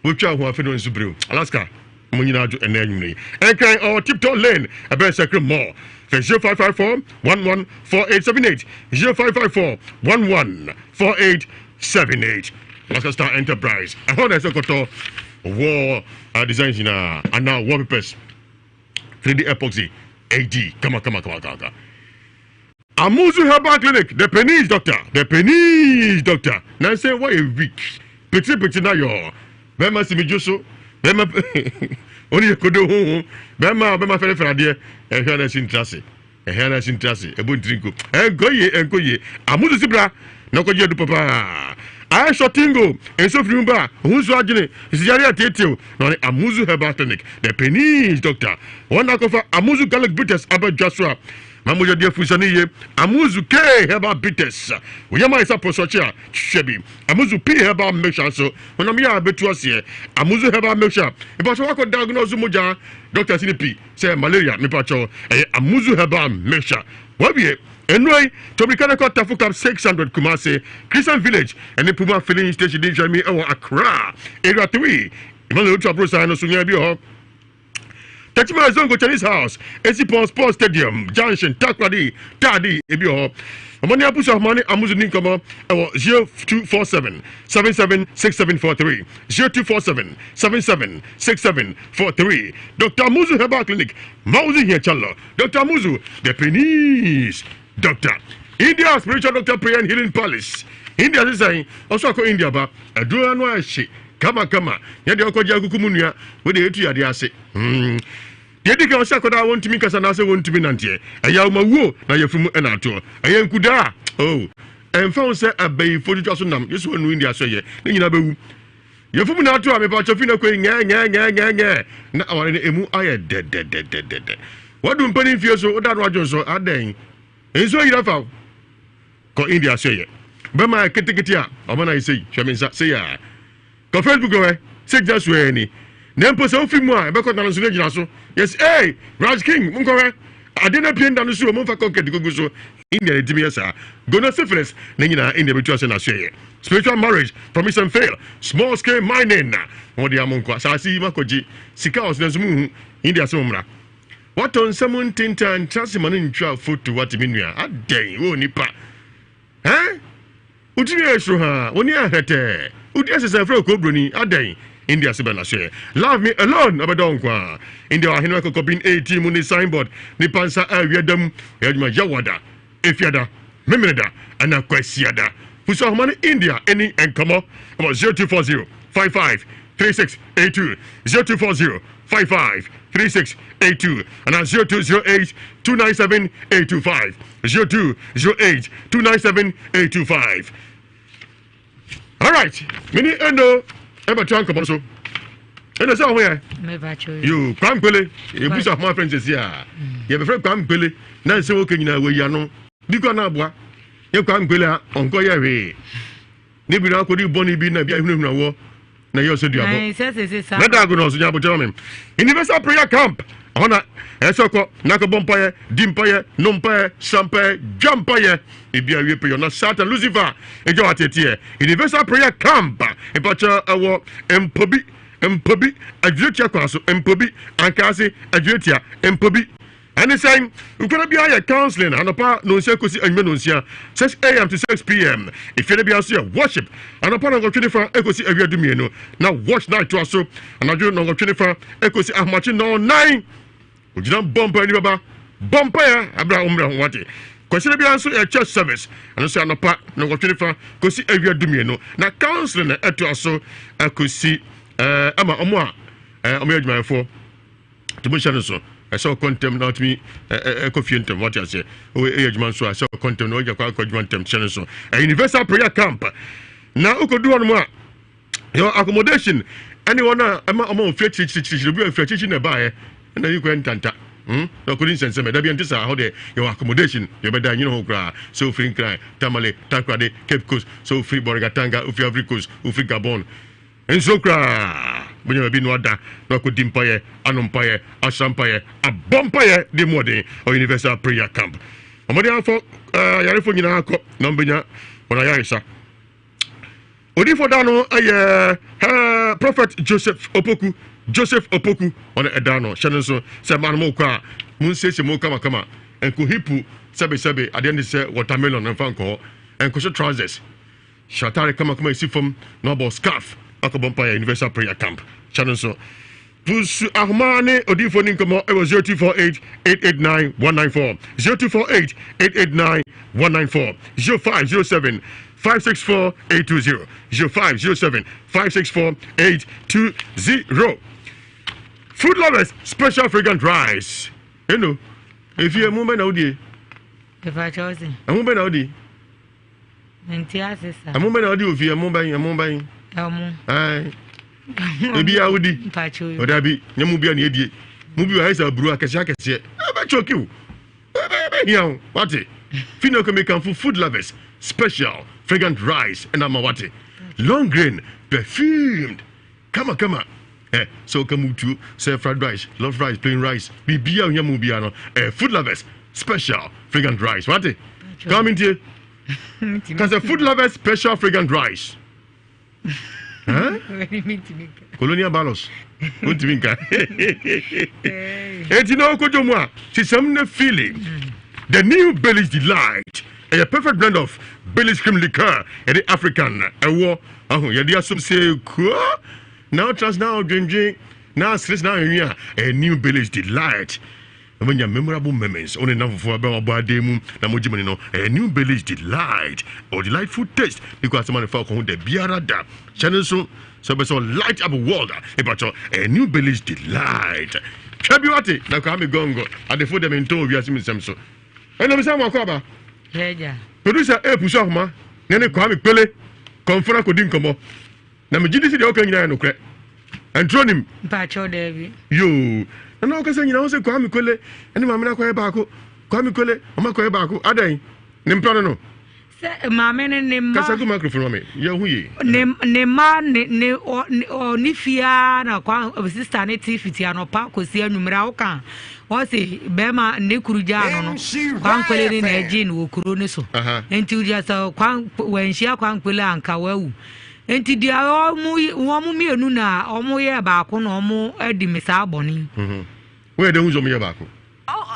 wotwa ho afei no nso bere Alaska mo nyinaa adwo ɛnɛ anwummerɛ yi ɛnkran ɔwɔ Tiptoe Lane ɛbɛn Sacred Mall fɛ 0554 114878 0554 114878 Alaska Star Enterprise ɛhɔ na ɛsɛ kɔtɔ wall designs nyinaa anaa wallpapers 3D epoxy AD kama kama kama kama. Amuzu Herbal Clinic, the Penese doctor, the Penese doctor. Na sɛ wɔyɛ weak, pete pete na yɔ. Bɛrima si mi dwo so, bɛrima oni yɛ kodo huhu, bɛrima a bɛrima fɛrɛfɛrɛ adeɛ, ɛhwɛ na si ntra se, ɛhwɛ na si ntra se, ɛbɔ ntiri nko, ɛnkɔ yie, ɛnkɔ yie. Amuzu si bra, na ɔkɔgye adu papa. Ayɛ shɔtingo, nso firi mu ba, ho nso adwene, nsiyare ateetew, na ɔne Amuzu Herbal Clinic, the Penese doctor. Wɔn na akɔfa Amuzu garlic bitters aba dwa so a, Ma mogya di afurusa no yie. Amuzu K herbal bitters. Wo yam ayɛ sɛ apɔsɔkye a, hwɛ bi. Amuzu P herbal mixture nso, honam yɛ a bɛtu aseɛ. Amuzu herbal mixture. Mepakyɛw wakɔ diagnose mogya doctor si ne pi sɛ malaria mepakyɛw ɛyɛ Amuzu herbal mixture. Wawie. Nnuro yi, tɔ mirika na kɔ Tafo Camp 600 Kumasi, Christian Village ɛne Puma filling station di nhwɛmi ɛwɔ Accra. Area 3, Emmanuel Otu Aborosan no so nya bi wɔ hɔ. Techiman Zongo Chinese House, Esipon Sports Stadium, Junction, Takoradi, Taadi, ebi wɔ hɔ. Ɔmo ne Abusu Ahoma ne Amuzu ni nkɔmɔ ɛwɔ 0247 776743, 0247 776743. Dr. Amuzu Herbal Clinic, Mauzi Hiachalo, Dr. Amuzu, the Penis Doctor. India Spiritual Doctor Prayer and Healing Palace. India sisan, ɔsɔ akɔ India ba, aduro ano ahye, kama kama. Nyɛ deɛ ɔkɔgye akuku mu nua, wode etu yadeɛ ase. Deɛ di kan ɔsɛ akɔdaa wɔntumi nkasa anaasɛ wɔntumi nanteɛ. Ɛyɛ awomawuo na yɛfiri mu ɛna atoɔ. Ɛyɛ nkudaa. Oh, ɛmfa ho sɛ abayifo twitwa so nam, Yesu anu India so ɛyɛ, ne nyinaa bɛwu. Yɛfiri mu na atoɔ a mepa kyɛ fi na kɔ yi ngɛɛ ngɛɛ ngɛɛ ngɛɛ ngɛɛ na aware no emu ayɛ dɛdɛdɛdɛdɛ. Wadu mpanin fie so, woda no adwo nso, adɛn? Nsuo yira fa wo. Kɔ India so ɛyɛ. Bɛma ayɛ ketekete a, ɔma no ayɛ sei, hwɛ me nsa, sei a. Kɔ Facebook hɔ ɛ, sɛ gyina so ɛ ni. Na mpo sɛ wofi mu a, ɛbɛkɔ da no so na gyina so. Yes, hey, Raj King, monkɔhwɛ. Ade no apue nda no so o, momfa kɔnkɛt kogu so. India na ɛtumi yɛ saa. Gono syphilis, ne nyinaa India bɛtu ase na so ɛyɛ. Spiritual marriage, promise and fail, small scale mining. Wɔde amo nkɔ asase yi makɔgye sika a ɔsena nso munhu. India sɛ mommra. Watɔ nsɛm ntentan, ntra se ma no ntwa foto wate me nua. Adɛn, wo nipa. Ɛ? Wo tiri yɛ soro haa, w'ani ayɛ hɛtɛɛ. Wodi asesa frɛ okuo broni, adɛn? India se bɛn na soɛ. Love me alone, ɔbɛdɔ wo nko ara. India wɔ ahene akɔkɔ bin 18 mu ne signboard, nipa nsa a awia da mu. Ɛyɛ adwuma Yawada, Efiada, Memeneda, ɛna Kwasiada. Fusu ahoma ne India ɛni nkɔmɔ ɛwɔ 0240 55 3682, 0240 55 3682 anaa 0208 297 825, 0208 297 825. Alright, mene eno ɛbɛtoa nkɔmmɔ no so. Ɛna sɛ ɔho yɛ yo kwampele ebusa ahoma afrɛ nsɛsi a yɛbɛfrɛ kwampele na nsɛm wɔka nyinaa wɔyi ano bi kɔ na aboa yɛ kwampele a ɔnkɔ yɛ hwee ne bi na akɔdi bɔne bi na bi ahunahuna wɔ. Na ɛyɛ ɔsɛ duabɔ. Ɛn, sɛ sese saa. Na dago na ɔso nya abokyɛ ma me. Universal Prayer Camp. Ɛhɔ na ɛsɛ kɔ na akɔbɔ mpaeɛ, di mpaeɛ, nom mpaeɛ, sra mpaeɛ, dwa mpaeɛ. Ebi awie pɛyɛ na Satan Lucifer egya wɔ ateteɛ. Universal Prayer Camp. Mpakyɛ ɛwɔ Mpobi, Mpobi, Adwiratia kwan so, Mpobi, Ankaase, Adwiratia, Mpobi. Ɛne sɛn? Nkwadaa biara yɛ counseling anɔpa nonsia kosi anwummerɛ nonsia, 6am to 6pm. Efie no biara nso yɛ worship anɔpa nɔnkɔtwe ne fa ekosi awia dumienu, na watch night toa so anadwo nɔnkɔtwe ne fa ekosi ahomakye nɔnnan. Ogyina bɔ mpaeɛ ni bɛba bɔ mpaeɛ abere a wɔmmerɛ ho wate. Kwasida biara nso yɛ church service, ɛno nso anɔpa nɔnkɔtwe ne fa kosi awia dumienu, na counseling na ɛtoa so akosi ɛɛ ama wɔn a ɛɛ wɔyɛ adwumayɛfoɔ. Nti mo nhyɛ no so ɛsɛ ɔkɔ ntɛm na ɔtumi ɛkɔ fie ntɛm wate aseɛ ɛyɛ adwuma nso a ɛsɛ ɔkɔ ntɛm na ɔgya kɔ akɔ adwuma ntɛm hyɛ no so ɛ universal prayer camp na wokɔdu hɔ nom a yɛ accommodation ɛne wɔn a ɛma ɔma ofie kyirikyirikyiri obi a ofie akyirikyiri na ɛbaeɛ ɛna yi kɔ ntanta hmm na ɔkɔdi nsɛnsɛm ɛda bi ɛnte saa hɔ deɛ yɛwɔ accommodation yɛbɛda nyina ho koraa sɛ ofiri Nkran Tamale Takoradi Cape Coast sɛ ofiri Bolgatanga ofiri Ivory Coast ofiri Gabon Nsuro koraa, wobɛnya baabi na wada na wakɔdi mpaeɛ, ano mpaeɛ, asra mpaeɛ, abɔ mpaeɛ de mu ɔden ɔ Universal Prayer Camp. Ɔmɔden afɔ ayarefoɔ nyinaa kɔ na wɔbɛnya wɔn ayaresa. Odiyifoɔ da no yɛ Prophet Joseph Opoku, Joseph Opoku, ɔno ɛda no hyɛ no nso sɛ mmaa no mo kɔ a monsiesie mo kamakama, nko hipu sɛbesɛbe adeɛ no te sɛ watermelon mfa nkɔ hɔ, nkɔhyɛ trousers. Hyɛ atare kamakama esi fam na wabɔ scarf akɔbɔ mpaeɛ Universal Prayer Camp. Hyɛ no nso. Pusu ahoma ne odiyifoɔ ni nkɔmmɔ wɔ 0248 889 194 0248 889 194 0507 564 820 0507 564 820. Food lovers special fragrant rice. Eno, efie mu bɛ na wodie. Ɛmu bɛ na wodie. Mente ase saa. Ɛmo bɛn na wodi ofie ɛmo bɛn ɛmo bɛn. Ɛmo. Ɛɛ. Ebi a wodi. Mpakyɛ o. Ɔdabi nyɛ mu bi a na edie. Mu bi ayɛ sɛ aburo akɛseɛ akɛseɛ. Ɛbɛ choki o. Ɛbɛ ɛbɛ hia o. Wate. Fi na kɔmi kanfo food lovers special fragrant rice ɛna ama wate. Long grain perfumed kama kama. Ɛ sɛ ɔka mu tuo sɛ fried rice, love rice, plain rice, biribi a ohia mu biara no ɛ food lovers special fragrant rice wate. Kama mi ntie. Ka sɛ food lovers special fragrant rice. Huh? Colonial balos. Wontumi nka. Eti na okodwo mu a sisɛm ne feeling. The new Bailey's Delight. Ɛyɛ perfect blend of Bailey's cream liqueur ɛde African ɛwɔ aho yɛde asom sɛ kuo. Na ɔtra na ɔdwendwen na asere na ahwehwɛ a ɛyɛ new Bailey's Delight. Na moanya memorable moments wo ne nnamfofoɔ abɛn wabɔ adan mu na mogye mo ani no ɛyɛ new Bailey's Delight or delightful taste ne kɔ asɛm a ne fa ɔkɔ ho da biara da hyɛ no nso sɛ wobɛ sɛ light up world a ɛpakyɛ ɛyɛ new Bailey's Delight twa bi wate na Kwame Gɔngɔ adefo dɛ mentɔn owiase mu nsɛm so ɛna mesɛ mo akɔ aba producer ɛpusu ahoma ne ne Kwame Kpele kɔmfora kɔdi nkɔmmɔ Na megye di sɛ deɛ ɔka nyinaa yɛ nokorɛ. Ɛntorɔ nim. Mpakyɛw daabi. Yoo. Na na ɔkasa nyinaa ho sɛ Kwame Kole ne maame no akɔyɛ baako. Kwame Kole, ɔmo akɔyɛ baako. Adɛn? Ne mpra no no. Sɛ maame no ne mma. Kasa gu microphone ma me. Yɛ ho yie. Ne ne mma ne ne ɔ ne ɔ ne fie ara na kwa sista ne te fiti anɔpa kɔsi anwummerɛ a woka ɔse bɛrima ne kuru gyaa no no Kwankpele ne na ɛgye no wɔ kuro no so. Nti sɛ kwan wanhyia Kwankpele a anka wawu. Enti deɛ wɔn wɔn mmienu na wɔyɛɛ baako na wɔadi me saa bɔne yi. Mhm. Woyɛ dɛ hu sɛ wɔyɛ baako?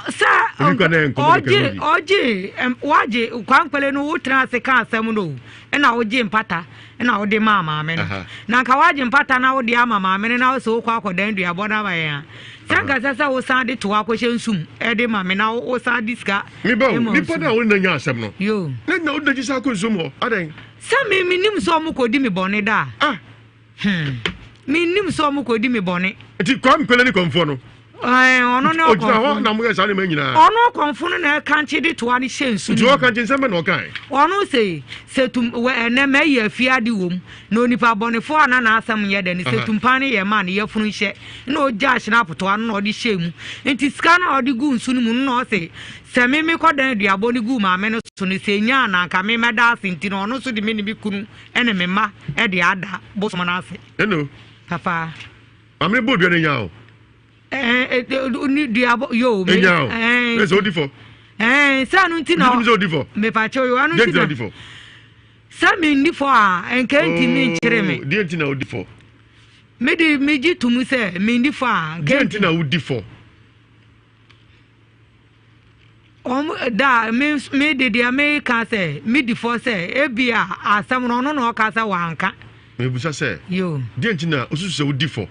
Sɛ ɔgye ɔgye wagye kwankpele no wotena ase ka asɛm no ɛna wogye mpata ɛna wode maa maame no na nka wagye mpata na wode ama maame no na wosɛ wokɔ akɔdan duabɔ no ama yɛn a sɛ nka sɛ sɛ wosan de to akɔhyɛ nsum ɛde ma me na wosan de sika. Meba o nipa no a wone na nya asɛm no. Yo. Na na wode gye sa akɔ nsum hɔ adɛn? Sɛ me mennim sɛ ɔmo kɔdi me bɔne da a. Ah. Hmm. Mennim sɛ ɔmo kɔdi me bɔne. Nti Kwame Kwele ne kɔmfoɔ no. Ɔno ne Ogyina hɔ ɔkɔmfo. na moyɛ saa nneɛma nyinaa. Ɔno ɔkɔmfo no na ɛkankye de toa no hyɛ nsu Nti no mu. ɔkankye nsɛm bɛ na ɔkae. Ɔno se sɛ tum wɛ ɛnɛ mɛyɛ afie ade wom na onipa bɔnefoɔ a na n'asɛm nyɛ dɛ no sɛ tumpan no yɛ ma ne yafunu nhyɛ na ɔgya ahyena apotoa no na ɔde hyɛ mu. Nti sika no a ɔde gu nsu no mu no na ɔse sɛ me mekɔdan aduabɔ no gu maame no so no sɛ nya na anka me mɛda ase nti no ɔno nso de me ne me kunu ne me mma de ada bosom no ase. Ɛno. Papa. Maame bɔ dua no nya o. Ni duabɔ yo. Enya o. Ɛsɛ odi fɔ. Sɛ no nti na. Nti sɛ odi fɔ. Mepakyɛ yo ano nti na. Deɛ Sɛ mi nni fɔ a nka nti mi nkyerɛ mi. Deɛ nti na odi fɔ. Mi di mi gye tum sɛ mi nni fɔ a. Deɛ nti na odi fɔ. Ɔm da mi mi de deɛ mi ka sɛ mi di fɔ sɛ ebi a asɛm no ɔno na ɔka sɛ wanka. Mebusa sɛ. Yo. Deɛ nti na osusu sɛ odi fɔ.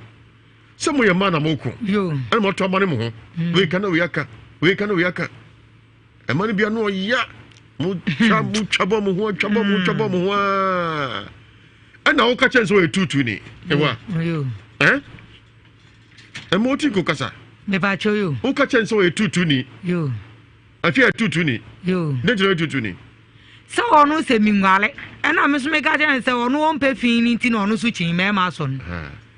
Sɛ moyɛ mmaa na moko. Yo. Ɛna moato ama ne mo ho. Wei ka na wei aka. Wei ka na wei aka. Ɛma no bia no ɔya. Motwa motwa bɔ mo ho atwa bɔ mo twa bɔ mo ho aa. Ɛna woka kyɛn sɛ ɔyɛ tuutu ni. Ɛwa. Yo. Ɛ? Ɛma oti nko kasa. Mepakyɛ yo. Woka kyɛn sɛ ɔyɛ tuutu ni. Yo. Afi yɛ tuutu ni. Yo. Ne gyina yɛ tuutu ni. Sɛ ɔno sɛ minguale ɛna me nso meka kyerɛ no sɛ ɔno ɔmpɛ fi no nti na ɔno nso kyin mmarima asɔ no.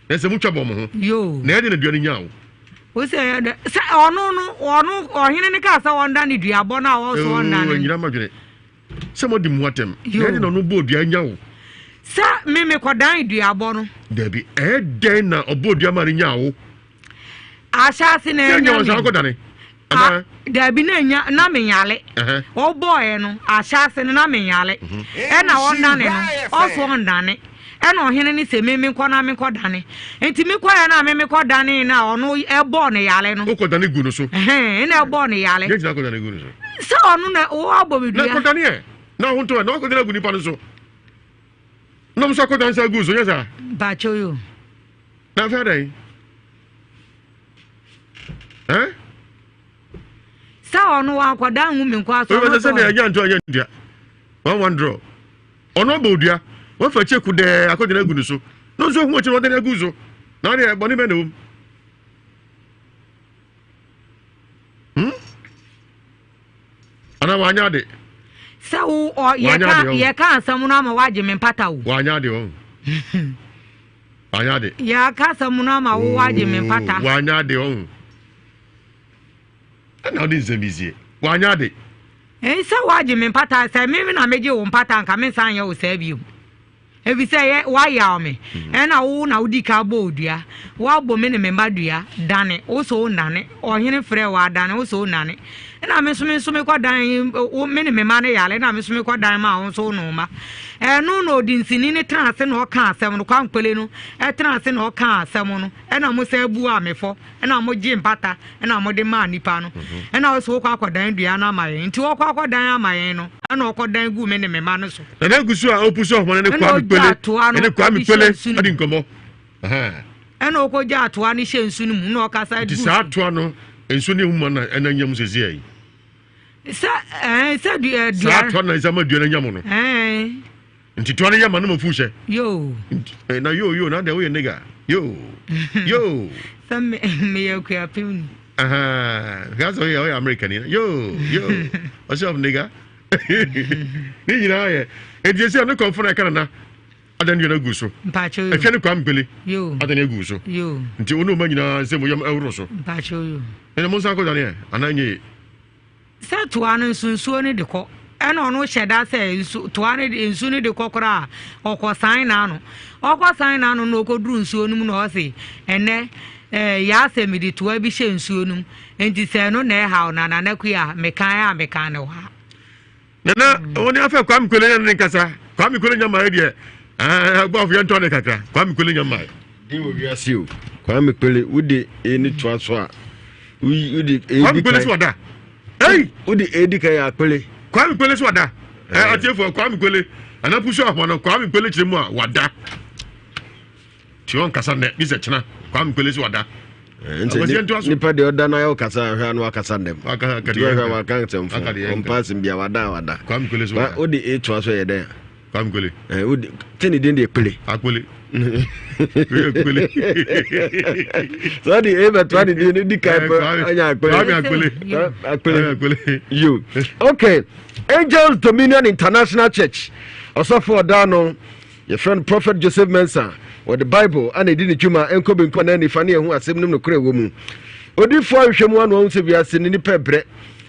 Na sɛ motwa bɔ mo ho. Yo. Na ɛde na dua no nya wo. Wo sɛ ɛyɛ dɛ sɛ ɔno no ɔno ɔhene no kaa sɛ ɔnda ne duabɔ no a ɔso ɔnda ne. Nyina madwene sɛ mɔdi mu atɛm. Na ɛde na ɔno bɔ dua nya wo. Sɛ me mekɔdan duabɔ no. Dabi ɛyɛ dɛn na ɔbɔ dua ma no nya wo. Ahyɛ na ɛnya mi. Sɛ nya wo dabi na nya na menyale. Ɔbɔɔɛ no ahyɛ ase no na menyale. Ɛna ɔnane no ɔso ɔndane. Ɛna ɔhene ne sɛ me menkɔ na menkɔ dane. Nti mekɔɛ na me mekɔ dane na ɔno ɛbɔɔ ne yale no. Wokɔ dane gu no so. Ɛna ɛbɔɔ ne yale. Yɛn gyina kɔ dane gu no so. Sɛ ɔno na wɔabɔ me dua. Na kɔ dane ɛ. Na ahontɔ ɛ na wakɔ dane agu nipa no so. Na ɔmo nso akɔ dane sa agu so nyɛ saa. Mpakyɛw yo. Na afei adɛn? Ɛ? Sɛ ɔno wakɔda ngu me nkɔ asɔ ɔno sɛ sɛ ɛnya nto ɛnya ntua 1-1 draw ɔno abɔ odua wafa akyi ku dɛɛ akɔgyina agu ne so na nso ohu akyi na ɔdɛn agu so na adeɛ bɔne bɛn na wɔm Ana wanya ade. Sɛ wo ɔ yɛka yɛka asɛm no ama wagye me mpata o. Wanya ade ɔ. Wanya ade. Yɛka asɛm no ama wo wagye me mpata. Wanya ade ɔ. Ɛna ɔde nsɛm bi sie. Wanya ade. Sɛ wagye me mpata sɛ me na megye wo mpata nka me nsan nyɛ wo saa bio. Efisɛ yɛ woayaw me, ɛna wo na wodi ka bɔ odua. Woabɔ me ne me mma dua, dane, wo so wonnane. Ɔhene frɛɛ wo adane, wo so wonnane. Ɛna me nso me nso mekɔdan, wo me ne me mma no yare, ɛna me nso mekɔdan maa wo nso wo ne wo mma. Ɛno na odinsini no tena ase na ɔka asɛm no, Kwankpele no tena ase na ɔka asɛm no, ɛna mo san buaa me fɔ. Ɛna mo gye mpata ɛna mo de maa nipa no. Ɛna ɔsɛ wokɔ akɔdan dua no ama yɛn. Nti wɔkɔ akɔdan ama yɛn no, ɛna ɔkɔdan gu me ne me mma no so. Na na egu so a ɔpu so ahoma no ne Kwame Kpele ɛne Kwame Kpele adi nkɔmɔ. Ɛna ɔkɔgya atoa no hyɛ nsu no mu na ɔkasa gu. Nti saa atoa no nsu ne mu na ɛna nyam sisi yi. Sɛ ɛɛ sɛ dua. Saa atoa no na ɛsɛ ama dua no nyam no. Ɛɛ. Nti toa no yɛ ma no ma fu hyɛ. Yoo. Na yoo yoo na deɛ woyɛ nigga. Yoo. Yoo. Sɛ me meyɛ akuapem ni. Hwɛ sɛ woyɛ woyɛ America ni. Yoo yoo. What's up nigga? Ne nyinaa yɛ. Nti esi ɛno kɔnfo na ɛka nana. Adan dua no agu so. Mpakyɛw yoo. Ɛhwɛ ne kwa mpele. Yoo. Adan agu so. Yoo. Nti wo ne ɔma nyinaa nsɛ mo yam ɛworo so. Mpakyɛw yoo. Ɛna mo nsa akɔdane ɛ anaa nyɛ ye. Sɛ toa no nso nsuo no de kɔ. Ɛna ɔno hyɛ da sɛ nsu toa no de nsu no de kɔ koraa ɔkɔ san n'ano. Ɔkɔ san n'ano na ɔkɔduru nsuo no mu na ɔse ɛnɛ ɛɛ yaa sɛ mede toa bi hyɛ nsuo no mu nti sɛ ɛno na ɛhaw na Nana Akua mekan a mekan no hɔ a. Nana wɔn afɛ Kwame Kwele yɛn ne nkasa Kwame Kwele nya maa deɛ ɛɛ gbɔfo yɛn tɔ ne kakra Kwame Kwele nya maa. Din wɔ wiase o Kwame Kwele wode e ne toa so a wode e di Kwame Kwele so ɔda ei wode e di kan yɛ akpele Kwame Kwele so ɔda ɛ atiefo Kwame Kwele anapusu ahoma no Kwame Kwele kyerɛ mu a wada tí wọn kasa nɛ bi sɛ kyena Kwame Kwele so wada. Nti nipa deɛ ɔda no ayɛ ɔkasa ahwɛ ano akasa dɛm nti ɔhwɛ waka nsɛmfo ɔmpa asɛm bia wada a wada wode e toa so yɛ dɛn a. Kwame Kpele. Eh, wode te ne din deɛ Kpele. Akpele. Kpele. Sɛ ɔde e bɛtoa ne din no di kan pɛ anya Akpele. Kwame Akpele. Akpele. Akpele. Yo. Okay. Angels Dominion International Church. Ɔsɔfo ɔda no yɛfrɛ no Prophet Joseph Mensah. Wɔde Bible ana ɛdi ne dwuma nkɔ benkum anaa nifa ne ɛho asɛm nom nokorɛ wɔ mu. Odifoɔ ahwehwɛ mu ano ahu sɛ wiase ne nipa brɛ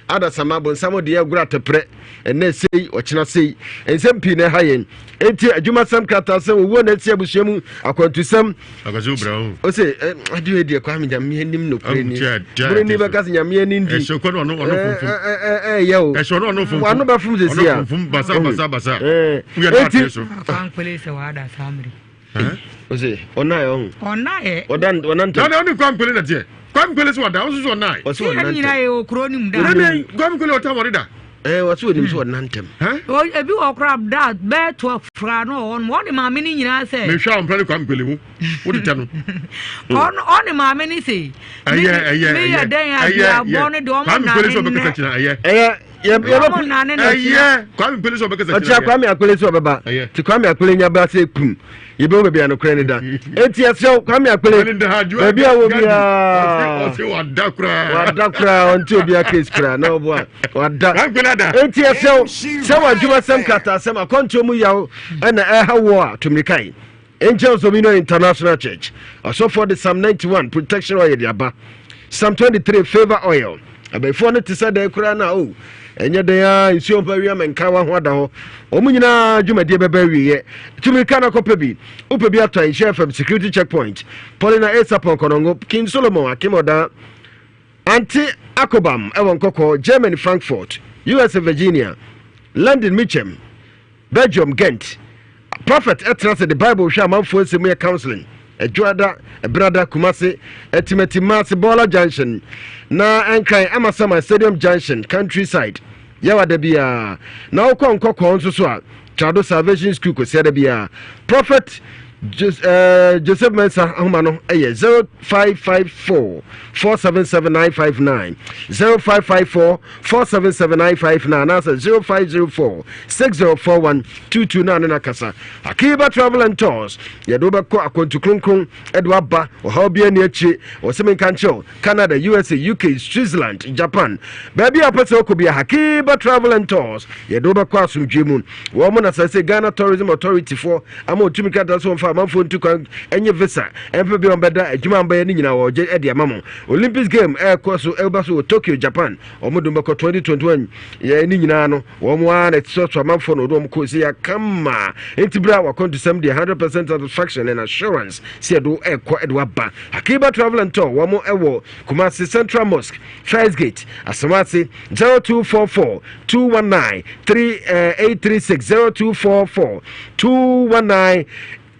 adasamma bonsam de yɛ agorɔ atɛprɛ ɛnɛ sei ɔkyena sei nsɛm pii na ɛha yɛn enti adwumasɛm kratasɛm owuo na ɛsi abusua mu akwantusɛm ɔsɛ adeɛ deɛ kwame nyame anim nokorɛ ni buroni bɛka sɛ nyame ani ndi ɛyɛ o wano bɛfom sɛsi a enti ɔsɛ ɔnaeɛ ɔho ɔnaeɛ ɔda ɔna ntɛm na ɔne Kwame Kwele na teɛ Kwame Kwele sɛ ɔda ɔso sɛ ɔnaeɛ ɔsɛ ɔna ntɛm nyina yɛ wɔ kuro no mu da Kwame Kwele ɔtam ɔde da ɛɛ ɔsɛ onim sɛ ɔna ntɛm ebi wɔ kora da bɛɛ 12 koraa no ɔwɔ no ɔne maame no nyinaa sɛ mehwɛ a ɔmpɛ ne Kwame Kwele ho wode tɛ no ɔne maame no se ɛyɛ ɛyɛ meyɛ dɛn a abɔ no deɛ ɔmo nane nnɛ ɛyɛ yɛbɛyɛ Kwame Mpele sɛ ɔbɛkasa ɔkyerɛ Kwame Akpele sɛ ɔbɛba ti Kwame Akpele nya ba sɛ kum yɛbɛhu baabi a nokorɛ ne da enti ɛsrɛ Kwame Akpele baabi a wɔ biara wada koraa wada koraa ɔnte obiara case koraa na ɔboa wada enti ɛsrɛ sɛ w'adwuma sɛm krataasɛm akɔntuo mu yaw ɛna ɛha wɔ a tumirikae Angels Dominion International Church asɔfoɔ de Psalm 91 protection oil de aba Psalm 23 favor oil abɛɛfoɔ no te sɛ dɛn koraa na o oh, ɛnyɛ dɛn a nsuo mpa wia mɛnkawa ho ada hɔ wɔn nyinaa dwumadie bɛbɛ awieɛ tumi ka na kɔpɛ bi wopɛ bi atɔ nhyɛ fam security checkpoint Paulina Esapɔn Kɔnɔngo King Solomon Akim Ɔdan Ante Akobam ɛwɔ Nkɔkɔ Germany Frankfurt USA Virginia London Mitcham Belgium Ghent Prophet tena ase de Bible hwɛ amanfoɔ nsɛm mu yɛ counseling Ɛdwoada, Ɛbenada, Kumase, Atimati, Maase, Bɔɔla Junction, na Nkran, Amasaman, Stadium Junction, Countryside, Yawada biara. Na wokɔ Nkɔkɔɔ nso so a, Trado Salvation School Kwasiada biara. Prophet eh, Joseph Mensah ahoma no yɛ 0554 477959 0554 477959 anaasɛ 0504 604122 na ne no akasa. Akiba Travel and Tours yɛde wobɛkɔ akwantu kronkron de waba ɔhaw bi ani akyire. Wɔ sɛ menka nkyerɛ Canada, USA, UK, Switzerland, Japan, baabi a wopɛ sɛ wokɔ bia Hakiba Travel and Tours yɛde wobɛkɔ asomdwe mu. Wɔn mo na sɛ sɛ Ghana Tourism Authority foɔ ama ɔtumi krataa sɛ wɔmfa amanfoɔ ntu kwan ɛnyɛ visa ɛmfa bi a wɔbɛda adwuma a wɔbɛyɛ no nyinaa wɔgye de ama mo. Olympics game ɛrekɔ so ɛba so wɔ Tokyo, Japan. Wɔn de bɛkɔ 2021 yɛ ne nyinaa no wɔn ara na ɛsɔsɔ amanfoɔ na wɔde wɔn kɔ si akama. Nti bere a wakɔntusɛm deɛ 100% satisfaction and assurance si ɛdo ɛrekɔ ɛde waba. Akiba Travel and Tour wɔn ɛwɔ Kumasi Central Mosque First Gate Asawase 0244 219 3836 0244 219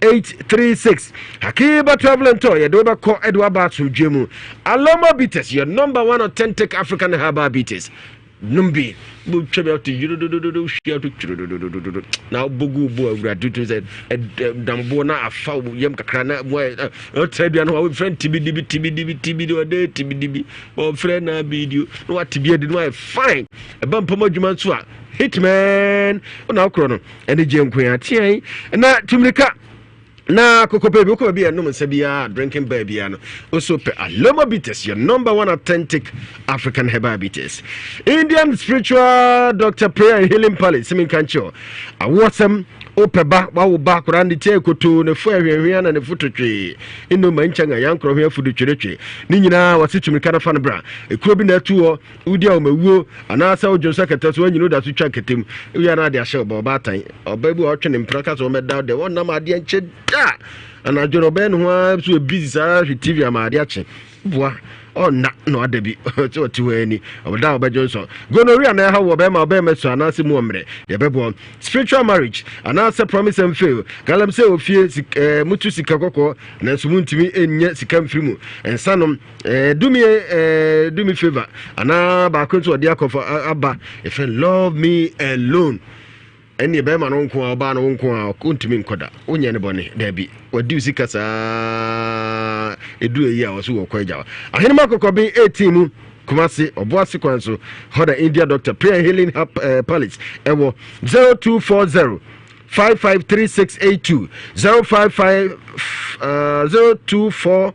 836 Akiba Travel and Tour yɛde wobɛkɔ ɛde waba asomdwe mu. Aloma Bitters your number one authentic African herbal bitters. Nom bi botwa bi ato yurudududu hwia to twurudududu na wobɔgu bo awurade tumi sɛ damboɔ na afa wo yam kakra na mu ayɛ ɔtra dua no hɔ wɔfrɛ no tibidibi tibidibi tibidi ɔde tibidibi wɔfrɛ na bidio na wate bi adi no ayɛ fine ɛba mpam adwuma nso a hitman na wokorɔ no ɛne gye nkoa teɛn na tumirika na koko baby wokɔ baabi a ɛnom nsa biara drinking bar biara no also pɛ Aloma Bitters your number one authentic African herbal bitters. Indian spiritual doctor prayer and healing palace sɛ menka nkyerɛ awoɔsɛm wopɛ ba wawo ba koraa ne tiɛ kotoo ne fo ahwiahwia na ne fo totwee nnoma nkyɛn a yɛankorɔ ho afudu tweretwe ne nyinaa wɔse tumirika no fa no bra ekuro bi na atu hɔ Wodi a ɔma wuo anaasɛ wodwo nsa kɛtɛ so anyini woda so twa kɛtɛ mu wia na ade ahyɛ ɔba ɔbaatan ɔba bi a ɔtwe ne mpena ka sɛ ɔmɛda dɛ ɔnam adeɛ nkyɛ da anadwo no ɔbɛyɛ ne ho ara so busy saa hwɛ tv ama adeɛ akye boa ɔnna na ɔda bi sɛ ɔte hɔ ani ɔda a ɔbɛdwo nsɔ gonorrhea na ɛha wɔ ɔbɛrima ɔbɛrima su anaasɛ mu ɔmmerɛ yɛbɛboa spiritual marriage anaasɛ promise and fail galamsey ofie sik, eh, mutu sika kɔkɔɔ nanso muntumi nyɛ sika mfiri mu nsanom Eh, do me eh, do me favor anaa baako nso ɔde akɔfa aba ɛfɛ love me alone ɛne bɛrima no nko a ɔbaa no nko a ɔntumi nkɔ da wonyɛ ne bɔne daabi wadi wo sika saa ɛduru ayi a ɔso wɔkɔ agya ahenema kɔkɔben 18 mu Kumasi Ɔboase kwan so hɔ na India Doctor Prayer Healing eh, Palace ɛwɔ 0240. 553682 055 0240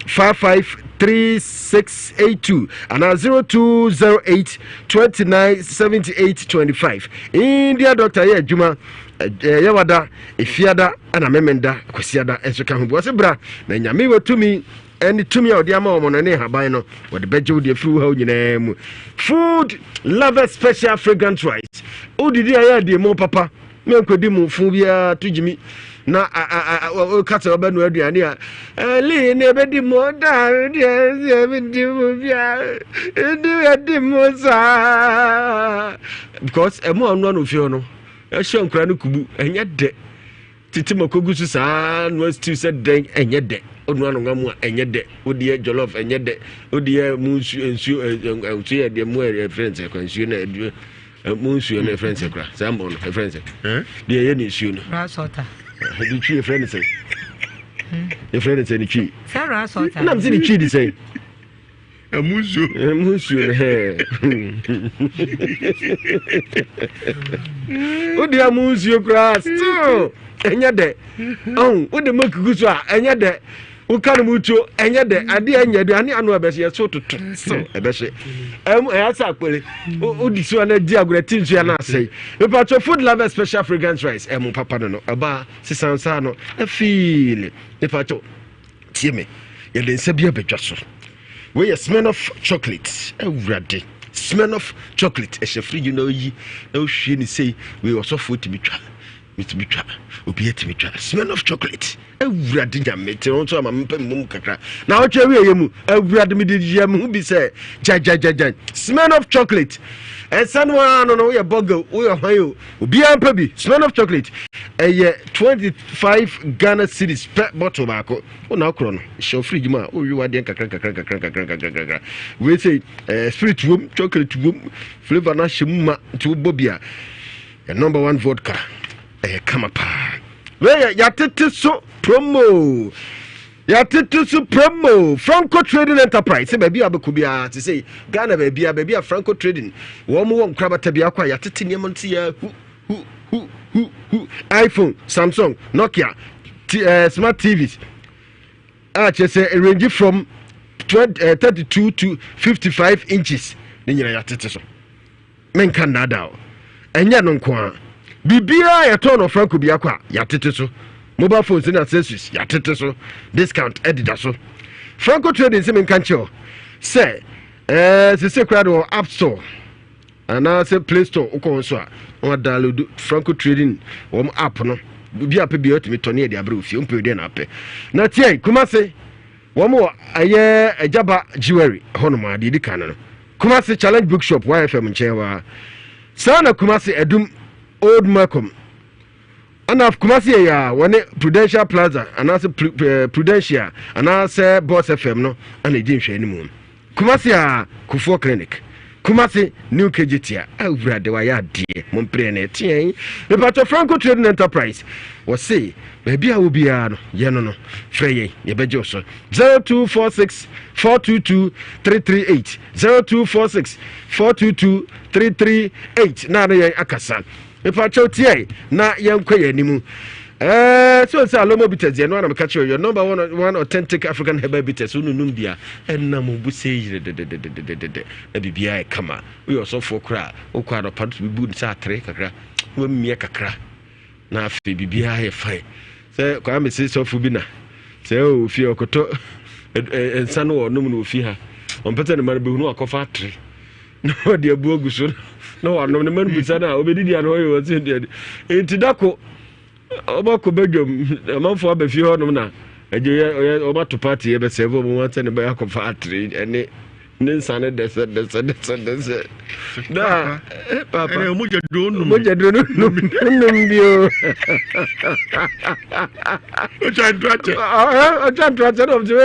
553682 anaa 0208 29 78 25. India doctor yɛ adwuma yɛwada, efiada, ɛna memenda, kwasiada nso ka ho bi. Wɔse bra na Nyame wɔ tumi ɛne tumi a ɔde ama wɔn no ne nhaban no wɔde bɛgye wo deɛ firi wo haw nyinaa mu. Food Lover Special Fragrant Rice, wodidi a yɛ adeɛ mu papa, menkɔdi mu fo biara to gyimi na woka sɛ wobɛnoa aduane a ɛli ne ɛbɛdi mu da deɛ ɛbɛdi mu biara ɛdi ɛdi mu saa, because ɛmo a ɔnoa no ofie hɔ no ɛhyɛ nkora no kubu, ɛnyɛ dɛ. Tete mako gu so saa, noa stew sɛ dɛn, ɛnyɛ dɛ. Ɔnoa no nwa mu a, ɛnyɛ dɛ. Wode yɛ jollof, ɛnyɛ dɛ. Wode yɛ mu nsuo, nsuo nsuo yɛ deɛ mu ɛfrɛ nsɛ kora, nsuo na ɛdu mu nsuo no ɛfrɛ nsɛ kora saa mbɔ no ɛfrɛ nsɛ deɛ ɛyɛ ne nsuo no de twi ɛfrɛ ne sɛ, ɛfrɛ ne sɛ ne twi nam sɛ ne twi de sɛ Ɛmu nsuo. Ɛmu nsuo no hɛɛ. Wode amu nsuo koraa still ɛnyɛ dɛ. Ɔn wode milk gu so a, ɛnyɛ dɛ. Woka no mu tuo, ɛnyɛ dɛ. Adeɛ ɛnyɛ aduane ano ɛbɛhye yɛ so toto still ɛbɛhye. Ɛmu ɛyɛ sɛ akpele wodi so a na di agorɔ ti nsuo na asɛe. Mipatro Food Lover Special Fragrance Rice ɛmu papa no ɛbaa sisan saa no ɛfiili. Mipatro tie me, yɛde nsa bi abɛdwa so. Wei yɛ Smirnoff Chocolate. Awurade, Smirnoff Chocolate ɛhyɛ fridge na oyi na ohwie ne sei. Wei ɔsɔfoɔ tumi twa, metumi twa, obi atumi twa Smirnoff Chocolate. Awurade Nyame te ho nso ama mepɛ mmom kakra na ɔtwe awie yɛ mu. Awurade, mede yɛ me ho bi sɛ gyagyagyagyag. Smirnoff Chocolate ɛnsa no ara no, woyɛ bɔgel, woyɛ hwan o, obiara mpɛ bi. Smirnoff Chocolate ɛyɛ 25 Ghana cedis pɛ bottle baako. Wona akorɔ no hyɛ fridge mu a, wowe wadeɛ nkakra nkakra nkakra nkakra nkakra nkakra. Wei sɛ spirit wom, chocolate wom, flavour no ahyɛ mu ma, nti wobɔ bi a ɛ Number One Vodka ɛyɛ kama paa. Wei yɛ yɛatete so promo, yɛatete so promo. Franco Trading Enterprise sɛ baabi a wobɛkɔ biara te sɛ Ghana baabi a baabi a Franco Trading wɔn wɔ nkorabata biako a yɛatete nneɛma no te yɛ hu hu hu hu hu. iPhone, Samsung, Nokia, smart TVs a kyerɛ sɛ range from 20, 32 to 55 inches ne nyina yɛatete so. Menka nnaadaa o, ɛnyɛ no nko a, biribiara yɛtɔn no Franco biako a yɛatete so, mobile phones ne accessories yɛatete so, discount ɛdeda so. Franco Trading sɛ menka nkyerɛ sɛ sese koraa de wɔ App Store anaasɛ Play Store, wokɔ hɔ so a na wadownload Franco Trading wɔn app no bi apɛ bi a watumi tɔ ne yɛde abrɛ ofie. Wompɛ deɛ na apɛ na tiɛ. Kumase wɔn wɔ ɛyɛ Agyaba Jewelry hɔnom a deɛ ɛdi kan no, Kumase Challenge Bookshop, YFM nkyɛn hɔ a saa na Kumase Adum Old Malcolm, ɛna Kumase yɛ a wɔne Prudential Plaza anaasɛ Prudential anaasɛ Boss FM no ana ɛdi nhwɛ anim. Kumase a Kufuor Clinic, Kumase New Kejetia. Awurade wayɛ adeɛ, mompere ne ɛteɛn. Mepatɔ Franco Trading Enterprise wɔse baabi a wo biara no yɛ no frɛ yɛn, yɛbɛgye wo so. 0246 422 338, 0246 422 338 na no yɛn akasa. Mepatɔ tiɛ na yɛnkɔ yɛn anim. So sɛ Alomo Bitters deɛ no anam ka kyerɛ yɛ number one authentic African herbal bitters. Wo nunum bia ɛnam wo sɛ yere dededededede na biribiara yɛ kama. Woyɛ ɔsɔfoɔ koraa, wokɔ anɔpa no tumi bu nsa atere kakra na wamia kakra na afei biribiara yɛ fine. Sɛ Kwame se sɔfo bi na sɛ ɔwɔ fie ɔkɔtɔ nsa no ɔnom no ofi ha, ɔmpɛ sɛ ne ma no bɛhunu, akɔfa atere na ɔde abu agu so na wanom. Ne ma no busa no a ɔbɛdidi ano ɔyɛ wɔ sɛ deɛ nti dako ɔbɛkɔ badwam, amanfoɔ aba fie hɔnom na agye yɛ ɔmato party yɛ bɛsɛ fo ɔmo sɛ ne bɛyɛ akɔfa atere ɛne ne nsa ne dɛsɛ dɛsɛ dɛsɛ dɛsɛ na papa mogya duro nom. Mogya duro no nom nom bi o. Ɔtwa ntoakyɛ. Ɔtwa ntoakyɛ na ɔmte ɛ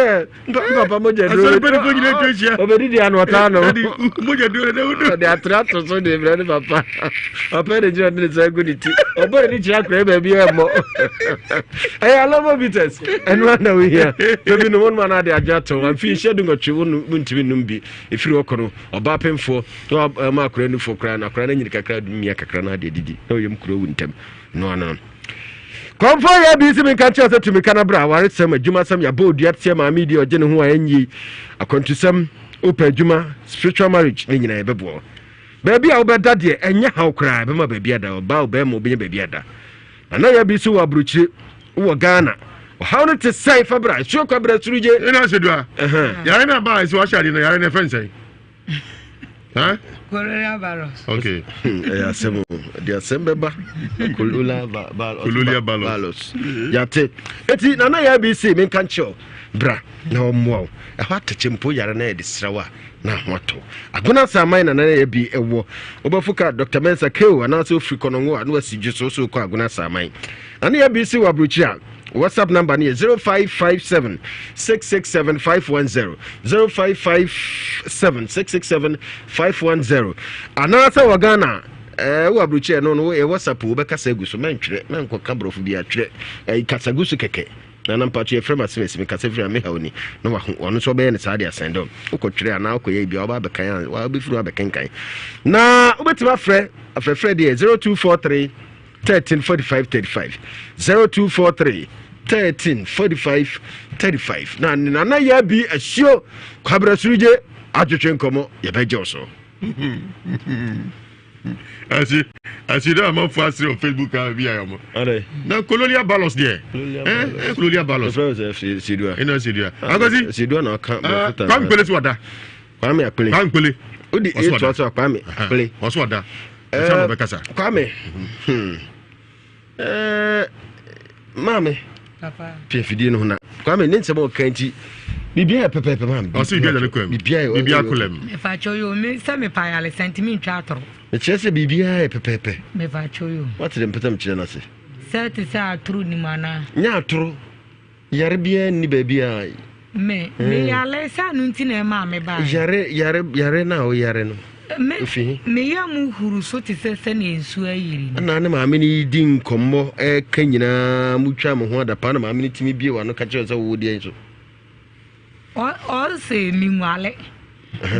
papa mogya duro. Asɔre pɛni ko nyina atwa ahyia. Ɔbɛdidi ano ɔtaa no. Mogya duro na wodo. Ɔde atere ato so de brɛ ne papa. Papa de gyina de ne nsa agu ne ti, ɔbɔ ne kyerɛ akora baabi a ɛmmɔ. Ɛyɛ Alomo Bitters, ɛno ana wohia baabi no wɔnom ana ade agye ato amfi nhyɛ du nwɔtwe wo ntumi nom bi. Ɛfiri hɔ kɔ no, ɔbaa pemfoɔ na wama akwadaa nufoɔ koraa no, akwadaa no anyini kakra de mia kakra na adeɛ didi na ɔyam kuro awu ntɛm. No ano no. Kɔmfoɔ yɛ bi sɛ menka nkyerɛ sɛ tumi ka no bra awaresɛm, adwumasɛm, yɛabɔ odua teɛ maame di ɔgye ne ho a ɛnyie, akwantusɛm, wopɛ adwuma, spiritual marriage ne nyinaa yɛbɛboa wo. Baabi a wobɛda deɛ ɛnyɛ haw koraa, ɛbɛma baabi ada, ɔbaa ɔbɛrima wobɛnya baabi ada. Nana yɛ bi so wɔ aburokyire wɔ Ghana. Ɔhaw no te sɛn fa bra nsuo kwa bra surugye. Ɛna ase dua. Yare na ba esi wahyɛ ade no yare na ɛfɛn sɛn. Coronavirus. Okay. Ɛyɛ asɛm o. Ɛde asɛm bɛba. Corolla virus. Yate. Eti nana yɛ bi se menka nkyerɛ bra na ɔmmoa wo. Ɛhɔ atɛkyɛ mpo yare na yɛde srɛ wo a na ho atɔ. Agona Asaman na na yɛ bi wɔ. Wobɛfo ka Dr. Mensa Keo anaasɛ ofiri Kɔnɔngo a na wasi dwe so so kɔ Agona Asaman. Na ne yɛ bi si wɔ aburokyiri a WhatsApp number no yɛ 0557 667 510 0557 667 510 anaasɛ wɔ Ghana ɛɛ wɔ aburokyiri ɛno no yɛ WhatsApp wobɛkasa agu so mɛntwerɛ mɛnkɔka borɔfo bi atwerɛ ɛyi kasa gu so kɛkɛ. Nana mpakyɛ yɛfrɛ me asem asi mekasa firi a me haw ni na waho ɔno nso ɔbɛyɛ no saa de asɛn dɛ wokɔtwerɛ anaa wokɔyɛ bia waba abɛkan a wabɛfiri hɔ abɛkenkan na wobɛtumi afrɛ afrɛfrɛ deɛ 0243 13 45 35 0243 13 45 35 na nana yɛ bi asuo kwabrɛ surugye atwetwe nkɔmmɔ yɛbɛgye wo so. Asi asi dɛ amanfo asere wɔ Facebook a bi ayɛ ɔmo. Na colonial balance deɛ. Eh, eh colonial balance. Ɛfrɛ sɛ Sidua. Ɛna Sidua. Akwasi. Sidua na ɔka. Ah, Kwame Kpele si wada. Kwame Akpele. Kwame Kpele. O de etu aso Kwame Akpele. Ɔso wada. Ɛsɛ na ɔbɛkasa. Kwame. Hmm. Eh, maame pia afidie no ho na kwame ne nsɛm a ɔka nti biribiara yɛ pɛpɛɛpɛ maame. Ɔsɛ biribiara ne kwam biribiara kola mu. Mepakyɛw yo me sɛ mepa ayaresa ntumi ntwa atoro. Mekyerɛ sɛ biribiara yɛ pɛpɛɛpɛ. Mepakyɛw yo. Wate deɛ mpɛ sɛ mekyerɛ no ase. Sɛ te sɛ atoro nim anaa. Nyɛ atoro. Yare biara nni baabi a. Me, me yare sɛ no nti na ɛmaa me baeɛ. Yare, yare, yare no a woyare no. Me, Ofi he? me yam huru so te sɛ sɛnea nsuo ayiri no. Ɛna ne maame no yi di nkɔmmɔ ɛka nyinaa motwa mo ho adapaa na maame no tumi bie w'ano ka kyerɛ sɛ wowɔ deɛn so. Ɔse menguale.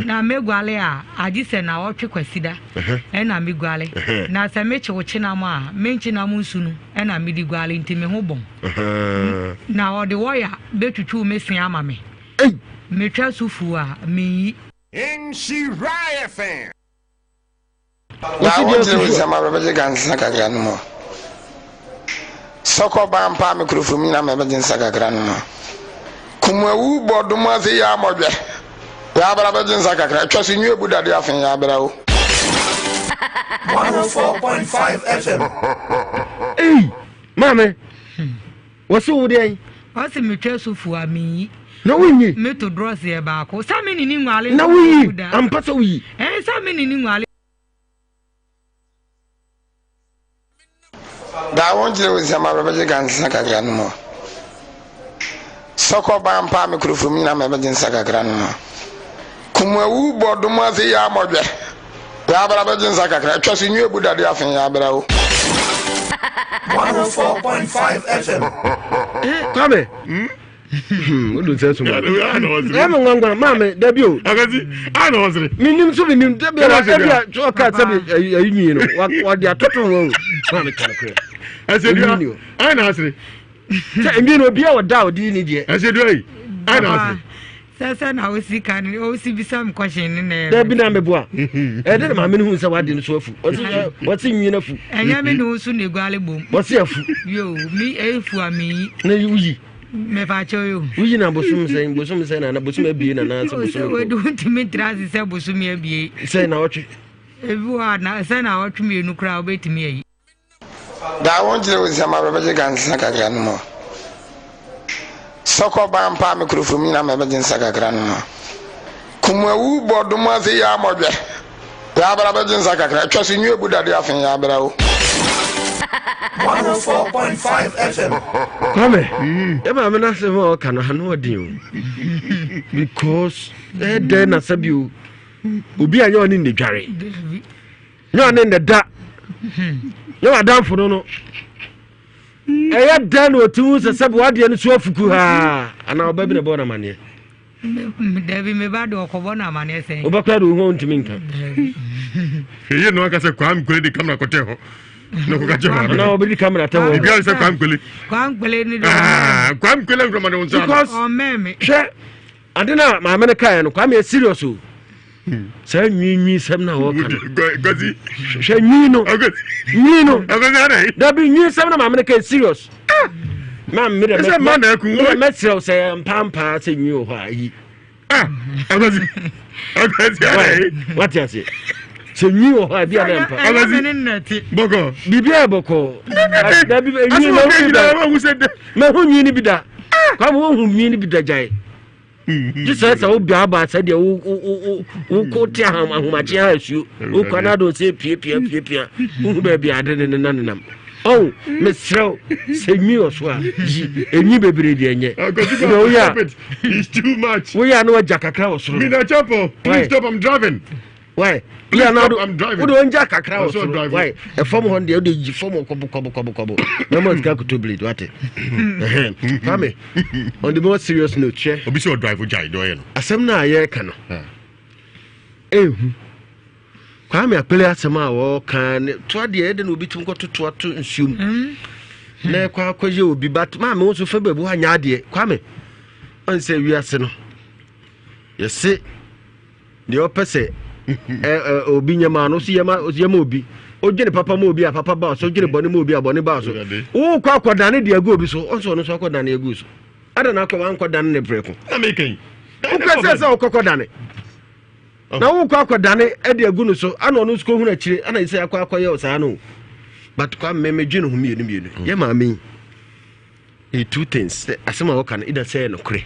Na meguale a, agye sɛ naawɔtwe Kwasida na meguale. Na sɛ mekye wo kyenam a, me nkyenam nsu no na mede guale nti me ho bɔn. Na ɔde wɔya bɛtwitwiw me se ama me. Metwa so fuo a, menyi. Nhyira FM. Na wonkyerɛ wo nsɛm a bɛbɛgye ka nsa kakra no mu. Sɔkɔ ba mpa me kurofo mu nyina ma bɛgye nsa kakra no mu. Kumawu bɔ dom ase yɛ amɔdwɛ. Yɛ abra bɛgye nsa kakra. Twa so nwi ebu dade afen yɛ abra o. 104.5 FM. Ei, maame. Wɔse wo deɛn? Ɔse metwa sufu a menyi. Na wonyi? Meto drɔs yɛ baako. Sɛ me ne ne nwale. Na woyi? Ampa sɛ woyi? Ɛn sɛ me ne ne nwale. Daa wɔn kyerɛ wo nsɛm a bɛbɛgye ka nsa kakra no mu. Sɔkɔ ba mpa me kurofo mu nyina ma bɛgye nsa kakra no mu. Kumawu bɔ dom ase yɛ amɔdwɛ. Yɛ abra bɛgye nsa kakra. Twa so nwi ebu dade afen yɛ abra o. 104.5 FM. Eh, Kwame. Hmm, wodu nsɛ soma. Ɛyɛ me nwanwa maame dabi o. Akasi a na ɔsere. Menim so menim dabi a dabi a ɔka sɛbi ayi nwi no wɔde atoto ho o. Maame ka no korɛ. Ɛsɛ dua ɛna asere. Sɛ nwi no obi a ɔda a ɔde ni deɛ. Ɛsɛ dua yi ɛna asere. Sɛ sɛ na osi ka no osi bisa me kɔhyɛn ne na ɛyɛ. Dabi na meboa. Ɛde na maame no hu sɛ wade no so afu. Ɔsi ɔsi nwi no afu. Ɛnyɛ me na osu na eguale bom. Ɔsi afu. Yo mi efu a mi yi. Na wuyi. Mefa kyɛw yo. Wuyi na bosom sɛn bosom sɛn na na bosom abie na na sɛ bosom. Ɔsɛ wadi ntumi ntra ase sɛ bosom abie. Sɛ na ɔtwe. Ebi wɔ a na sɛ na ɔtwe mmienu koraa wobɛtumi ayi. Daa wɔnkyerɛ wo nsɛm a bɛbɛgye ka nsa kakra no mu. Sɔkɔ ba mpa me kurofo mu nyina ma bɛgye nsa kakra no mu. Kumawu bɔ dom ase yɛ amɔdwɛ. Yɛ abra bɛgye nsa kakra. Twa so nwi ebu dade afen yɛ abra o. 104.5 FM. Kwame, yɛ maame no asɛm a ɔka no ano ɔden o. Because ɛdɛn na sɛbi o. Obi a nyɛ ɔne ne dware. Nyɛ ɔne ne da. Nyɛ w'adamfo no no. Ɛyɛ dɛn na ɔtumi hu sɛ sɛbi w'adeɛ no so afuku haa anaa ɔba bi na ɛbɔ no amaneɛ. Dabi me ba de ɔkɔbɔ no amaneɛ sɛn. Wobɛkora de wo ho ntumi nka. Hwɛ yie na waka sɛ Kwame Nkwele de kamera kɔtɛ hɔ. Na ɔkɔka kyerɛ maame. Na ɔbɛdi kamera tɛ hɔ. Biribiara sɛ Kwame Nkwele. Kwame Nkwele ne de. Ah, Kwame Nkwele nkurɔma ne wo nsa. Because ɔmɛn me. Hwɛ ade na maame no kaeɛ no Kwame yɛ serious o. Saa nwiinwii sɛm na wɔka no. Hwɛ nwii no. Nwii no. Dabi nwii sɛm na maame no kae serious. Maa mi dɛ mɛsrɛ wo sɛ mpampaa sɛ nwii wɔ hɔ a yi. Wate ase. Sɛ nwii wɔ hɔ a bi a na mpa. Bɔkɔ. Biribi a bɔkɔ. Dabi nwii ma hu nwii no bi da. Kwame wohu nwii no bi da gyae. Gye sɛ sɛ wobiabaa sɛdeɛ wokɔ te ahomakye ha asuo wokɔ no ade sɛ piapia piapia wohu baabi ade ne nena nenam ɔwo mesrɛ wo sɛ nwi wɔ so a yi ɛnwi bebree deɛ nyɛ woyɛ a na wagya kakra wɔ soro. Why? Please Yeah, now stop, I'm driving. Wode ɔngya kakra wɔ Ɔsɛ soro. ɔdrive. Why? Ɛfam hɔ no deɛ wode yi fam hɔ kɔbo kɔbo kɔbo kɔbo. Mɛma sika koto blade wate. Ɛhɛn. Kwame, on the more serious note, hwɛ. Obi sɛ ɔdrive gyae deɛ ɔyɛ no. Asɛm no a yɛreka no, ɛnhu. Kwame Akpele asɛm a wɔka ne toa deɛ ɛde na obi tumi kɔto toa to nsuo mu. Na ɛkɔ akɔyɛ obi but maame wo nso fa baabi hɔ anyɛ adeɛ. Kwame, ɔn sɛ wiase no, yɛse Deɛ ɔpɛ sɛ obi nyɛ maa no so yɛ ma obi. Odwene papa ma obi a papa ba so, odwene bɔne ma obi a bɔne ba so. Wokɔ akɔdane deɛ agu obi so, ɔnso ɔno nso akɔdane agu so. Ada na akɔ wankɔdane ne prɛko. Wokɔ sɛ sɛ wokɔkɔdane. Na wokɔ akɔdane de agu no so, ana ɔno nso kɔhunu akyire, ana sɛ akɔ akɔyɛ saa no. But kwa me medwene ho mmienu mmienu. Yɛ maame yi, two things. Asɛm a wɔka no, either sɛ ɛyɛ nokorɛ.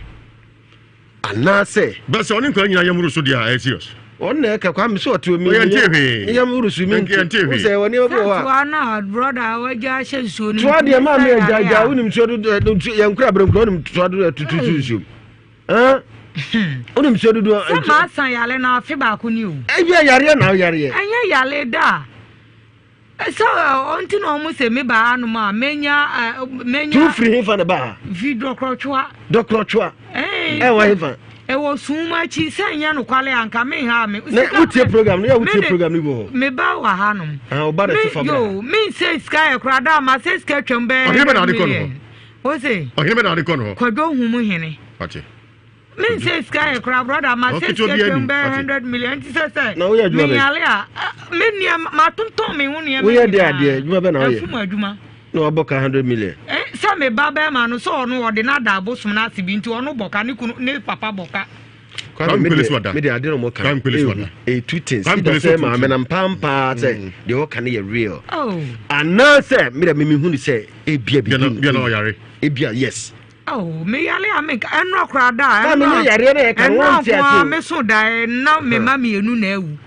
Anaasɛ. But sɛ ɔne nkwadaa nyinaa yam woro so deɛ a, ɛyɛ serious. Ɔno na ɛka Kwame sɛ ɔte omi. Ɔyɛ nte hwee. Ne yam woro so mi nte. Nte hwee. Sɛ wɔ nneɛma bi wɔ hɔ a. Toa na broda wagya ahyɛ nsuo no. Toa deɛ maa mi agya agya wonim nsuo dodo yɛn kura abirɛ nkura wonim toa dodo tutu su nsuo mu. Wonim nsuo dodo. Sɛ maa san yale na afe baako ni o. Ɛyɛ yareɛ na yareɛ. Ɛnyɛ yale da. Sɛ ɔnti na ɔmo sɛ me ba hanom a menya menya. Tu firi hefa na ba ha? Fi dɔkorɔtwoa. Dɔkorɔtwoa. Ɛwɔ hefa? Ɛwɔ sum akyi sɛ nyɛ nokwale anka me ha me. Na wotie program no yɛ wotie program no bi wɔ hɔ. Me ba wɔ hanom. Ah ɔba na ti fa bra. Yo me nsɛ sika yɛ koraa da ma sɛ sika twam bɛɛ. Ɔhene bɛ na ade kɔ no hɔ. Ose. Ɔhene bɛ na ade kɔ no hɔ. Kwadwo humu hene. Ate. Me nsɛ sika yɛ koraa brother ma sɛ sika twam bɛyɛ hundred million nti sɛ sɛ na woyɛ adwuma bɛn meyale a me nneɛma matontɔn me ho nneɛma woyɛ de adeɛ adwuma bɛn na woyɛ afum adwuma na wabɔ ka hundred million sɛ me ba bɛrima no sɛ ɔno ɔde no ada abosom no ase bi nti ɔno bɔ ka ne kunu ne papa bɔ ka Kwame me de ade na ɔmo ka ɛyɛ two things either sɛ maame na mpampaa sɛ deɛ ɔka no yɛ real anaasɛ me de me mehu ne sɛ ebia bibi ebia yes Oh, me yare a me ɛnora koraa da a ɛnora me yareɛ na yɛka no wɔn ti ase ɛnora me so da ɛna me ma mmienu na awu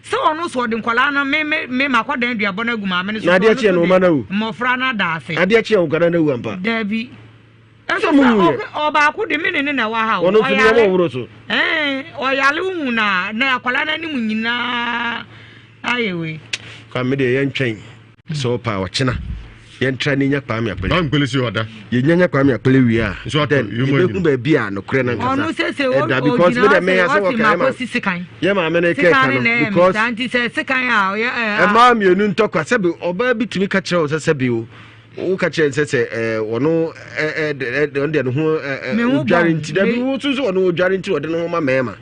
sɛ ɔno so ɔde nkwadaa no me me me ma kɔ dan duabɔ no agu maame no so na adeɛ kyeɛ no ɔma no awu mmɔfra no ada ase adeɛ kyeɛ nkwadaa no awu ampa daabi ɛsɛ mo wu yɛ ɔbaako de me ne ne na ɛwɔ ha o ɔno nso deɛ wɔworo so ɛɛ ɔyare hu na na akwadaa no anim nyinaa ayɛ wei kwame deɛ yɛntwɛn Sɛ ɔpɛ a ɔkyena yɛntra ne nya Kwame Akpele. Kwame Akpele si ɔda. Yɛnya nya Kwame Akpele wie a, then yɛbɛhu baabi a nokorɛ no ankasa ɛda because me dɛ mɛyɛ sɛ wɔka yɛ ma yɛ maame no kɛ ka no because ɛmaa mmienu ntɔkwa sɛbi ɔbaa bi tumi ka kyerɛ wo sɛ sɛbi o woka kyerɛ sɛ sɛ ɔno ɔno deɛ ne ho odware nti dabi wo nso sɛ ɔno odware nti ɔde ne ho ma mɛɛma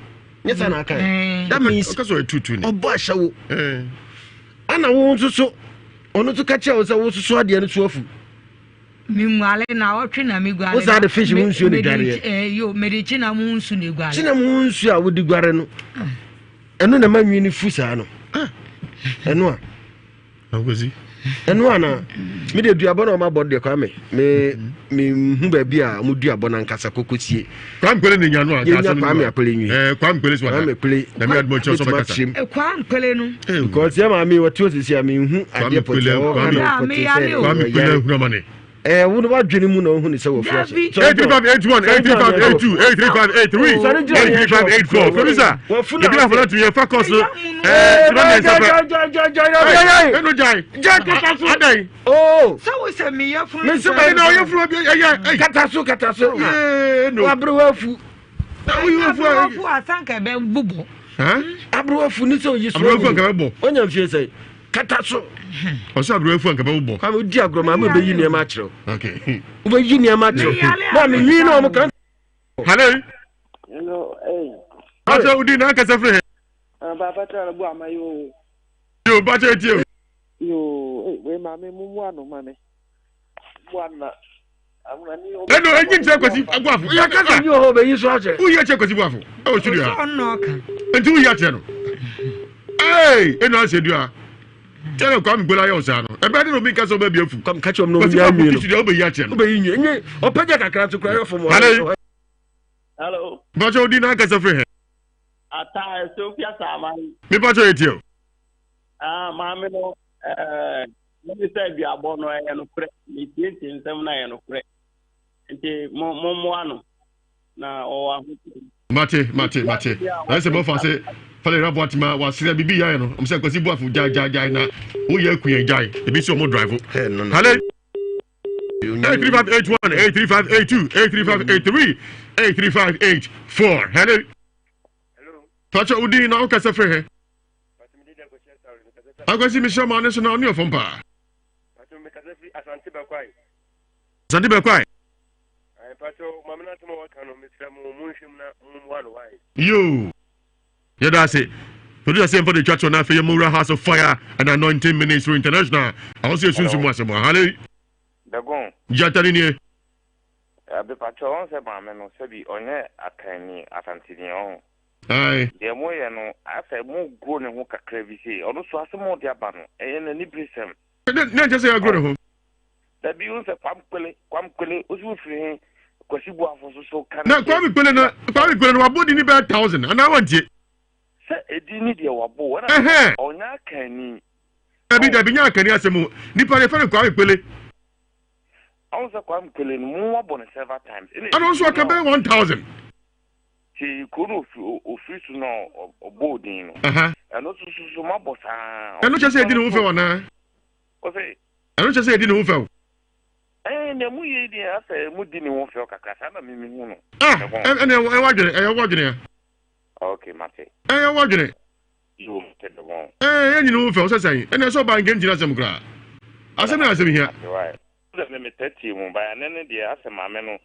nyɛ saa na aka that means ɔbɔ ahyɛwo Ɛna wo nso so, ɔno nso ka kyerɛ wo sɛ wo soso adeɛ no so afu. Menguale na ɔtwe na meguale. Wo saa de fish ho nsuo na dwareɛ. Eh, yo, mede kyena mu nsu na eguale. Kyena mu nsuo a wode guare no, ah. ɛno na ɛma nwi no fu saa no. Ah, ɛno a. Akwasi. Ɛno ana me de duabɔ na ɔma bɔ deɛ kwame me me hu baabi a ɔmo duabɔ na nkasa koko sie. Kwame Kwele ne nya no a. Yɛnya Kwame Akpele nwi. Eh, Kwame Kwele so Kwame Kwele. Na mi adumo kyerɛ sɛ ɔbɛkasa. Eh, Kwame Kwele no. Because yɛ maame wɔte osisi a menhu adeɛ pɔtɛ ɔka no pɔtɛ sɛ Kwame Kwele ahunu amane. Eh, wo no wadwene mu na wohu ne sɛ wɔfiri ase. 835 81 835 82 835 83 835 84 Fabisa ebi afɔ na tumi yɛ fa kɔs no ɛɛ tuma mmiɛnsa pɛ. Ɛnu gyae. Gyae kata so. Adan. Oh. Sɛ wo sɛ meyɛ funu. Mesi bɛ na ɔyɛ funu bi ɛyɛ. Kata so kata so. Yee no. Wabere wafu. Na woyi wafu a. Aberewafu asanka ɛbɛ bobɔ. Aberewafu ni sɛ oyi so. Aberewafu anka bɛ bɔ. Onya mfie sɛ kata so. Ɔsɛ aberewafu anka bɛ bobɔ. Kwame odi agorɔ maame bɛ yi nneɛma akyerɛw. Okay. Wobɛ yi nneɛma akyerɛw. Maame nwi na ɔmo kan. Hello. Hello. Hey. Ɔsɛ odi na akasa firi he. Papa tara bu ama yo. Yo bakyɛ etie o. Yo, eh, maame mu mu ano maame. Mu ano. Ɛno enyi nkyerɛ Kwasi Aguafo. Yɛ kasa. Enyi wɔ hɔ bɛyi so akyerɛ. Woyi akyerɛ Kwasi Boafo ɛwɔ studio ha. Ɔno ɔka. Nti woyi akyerɛ no. Ee, ɛnu asɛ dua. Kyerɛ Kwame Gbola yɛ ɔsaa no. Ɛbɛn de na obi nka sɛ ɔbɛ bi afu. Kwame kakyɛ ɔmo na ɔmo nya nwi no. Kwasi studio ɔbɛyi akyerɛ no. Ɔbɛyi nwi. Enye ɔpɛgya kakra nso kura yɛ fam. Hello. Hello. Bàtchɛ odi n'ankasa firi hɛ. Ata Sophia Saman. Mi bàtchɛ yɛ tie o. Ah, maame no ɛɛ. Mene sɛ aduabɔ no ɛyɛ nokorɛ, metientie nsɛm no ɛyɛ nokorɛ, nti mo mommoa no na ɔwɔ ahokyere. Mate mate mate na sɛ bɔfa sɛ fale ra boatema wasrɛ bibi yae no ɔmo sɛ kwasi boafo gyae gyae gyae na woyɛ aku yɛn gyae ebi sɛ ɔmo drive hale 83581 83582 83583 83584 hale fakyɛ wodin na wokasa firi he Akwasi mehyɛ ɔma ne so na ɔne ɔfam paa. Asante Bɛkwae. Yoo. Yɛda ase. Producer sɛ mfa de twa toɔ na afei yɛmmɔ wura House of Fire and Anointing Ministry International. Ɛhɔ nso yɛ sunsum mu asɛm. Hale. Dagon. Gyata ne nie. Abepakyɛ ɔn sɛ maame no sɛbi ɔnyɛ akanni asanteni ɔho. Ae. Deɛ mo yɛ no asɛ mo goro ne ho kakra bi sei ɔno so asɛm a ɔde aba no ɛyɛ n'aniberesɛm. Ne ne nkyɛ sɛ yɛagoro ne ho. Dabi wohu sɛ Kwam Kpele Kwam Kpele wosi wo firi he Kwasi Boafo so so ka ne Na sɛ Kwame Kpele no Kwame Kpele no wabɔ din no bɛyɛ thousand anaa wantie? Sɛ edin ne deɛ wabɔ o ɛna Ɛhɛn. ɔnyɛ akanni. Dabi Ɔho. dabi nyɛ akanni asɛm o nipa no yɛfrɛ no Kwame Kpele. Ɔho sɛ Kwame Kpele no mo wabɔ no several times ɛna Ɛna ɔnso edin ɔka no a bɛyɛ 1000. Nti kuro no ofiri so na ɔbɔɔ din no. Ɛno nso so so mabɔ saa. Ɛno kyerɛ sɛ yɛdi ne ho fɛw anaa? Ɔsɛ. Ɛno kyerɛ sɛ yɛdi ne ho fɛw. Ɛɛ nea mo yɛ deɛ asɛ mo di ne ho fɛw kakra saa na mimi hu no. Ah ɛnna ɛwɔ adwene ɛyɛ wɔ adwene ya. Ok mate. Ɛyɛ wɔ adwene. Yoo mate dɔbɔn. Ɛɛ yɛn nyina ho fɛw sɛ sɛn ɛnna ɛsɛ ɔbaa nka nkyina asɛm koraa asɛm yɛ asɛm hia. Mate wae. Sɛ me metaa tie mu ba ɛnɛ ne deɛ asɛ maame no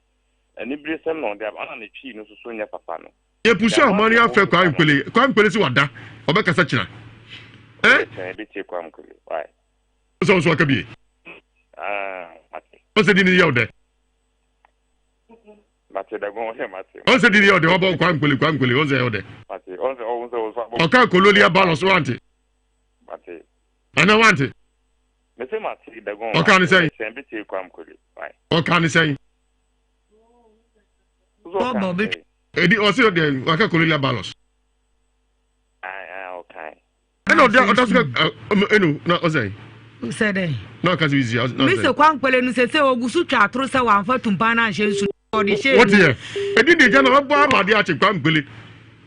Aniberesɛm na ɔde aba, ɛna ne twi no nso so nyɛ papa no. Yɛpusu ahoma no yɛafrɛ Kwame Nkwele. Kwame Nkwele se wada, ɔbɛkasa kyena. Eh? Kyena yɛbɛtie Kwame Nkwele. Why? Sɛ wo nso aka bie. Ah, mate. Ɔsɛ di ne yɛ wo dɛ. Mate dagon ɔyɛ mate. Ɔsɛ di ne yɛ wo dɛ, wabɔ Kwame Nkwele, Kwame Nkwele, ɔsɛ yɛ wo dɛ. Mate, ɔsɛ ɔsɛ ɔsɛ abɔ. Ɔka Kololia Balos, wante. Mate. Ana wante. Mese mate dagon. Ɔka ne sɛn? Kyena yɛbɛtie Kwame Nkwele. Why? Ɔka ne sɛn? Edi ɔsi ɔdeɛ waka Corolla Balos. Ɛna ɔda ɔda so ka ɛnu na ɔsɛ. Sɛ dɛ. Na ɔka sɛ bisi ɔsɛ. Mr. Kwankpele no sɛ sɛ ogu so twa atoro sɛ wamfa tumpan no anhyɛ nsu ɔde hyɛ. Wɔte yɛ edi de gya na ɔbɔ ama adeɛ akye Kwankpele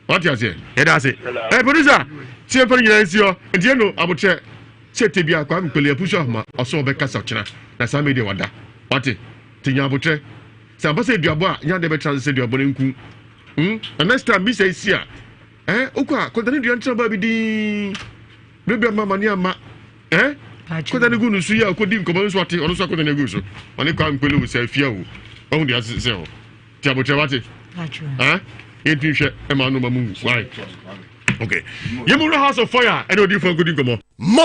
wate aseɛ yɛda ase ɛ producer tie mfa no nyinaa nsi hɔ nti ɛno abotrɛ sɛ te bia Kwankpele apusu ahoma ɔsɛ ɔbɛkasa ɔkyena na saa media wada wate Nti nya abotrɛ. Sɛ ampa sɛ aduabɔ a, nya adeɛ bɛtra ase sɛ aduabɔ no nku. Hmm? Na next time bi sɛ esi a, eh, wokɔ a, kɔda ne dua ntena baabi dinn. Bere bi ama amane amma. Eh? Kɔda ne gu no so yi a, ɔkɔdi nkɔmmɔ no nso ate, ɔno nso akɔda ne agu so. Ɔne kwa mpele wo sɛ afia o. Ɔhu deɛ ase sɛ hɔ. Nti abotrɛ wate. Eh? Yɛntumi hwɛ ɛma no ma mu wu. Why? Okay. Yɛmu House of Fire ɛne odiyifoɔ nkɔdi nkɔmmɔ.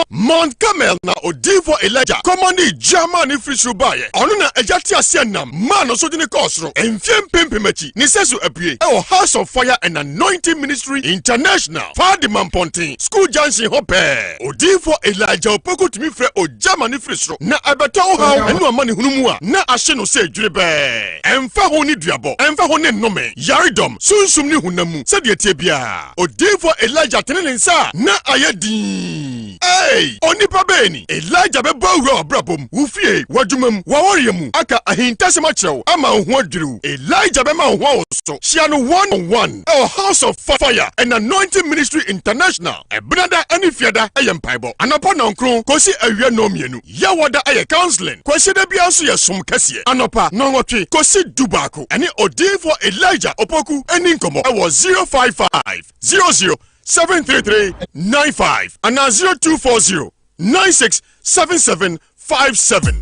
Mount Carmel na odiyifoɔ Elijah kɔmandee gya maa no firi soro baeɛ. Ɔno na Agya teaseɛnam maa no so de no kɔɔ soro. Mfeɛ mpempem akyi, ne sɛso abue wɔ House of Fire and Anointing Ministry International, Fadima Mpɔnten, School Junction hɔ pɛɛ. Odiyifoɔ Elijah Opoku tumi frɛ ogya ma no firi soro na ɛbɛtɔ wo haw ne w'amanehunu mu a na ahye no sɛ dwerɛbɛɛ. Ɛmfa ho ne duabɔ, ɛmfa ho ne nnome, yaredɔm, sunsum ne honam mu, sɛdeɛ ɛteɛ biara. Odiyifoɔ Elijah tene ne nsa a na ayɛ dinn. Ei! Onipa bɛn ni? Elijah bɛbɔ awura w'abrabɔ mu, wo fie, w'adwuma mu, w'awareɛ mu, aka ahintasɛm akyerɛ wo ama wo ho adwiri wo. Elijah bɛma wo ho awoso. Hyia no one on one ɛwɔ House of Fire and Anointing Ministry International. Ɛbenada ne Fiada yɛ mpaebɔ, anɔpa nnɔnkron kɔsi awia nnɔnmienu. Yawada yɛ counseling. Kwasiada biara nso yɛ som kɛseɛ, anɔpa nnɔnwɔtwe kɔsi dubaako. Ɛne Odiyifoɔ Elijah Opoku nni nkɔmmɔ wɔ 055 00 733 95 anaa 0240 96 77 57.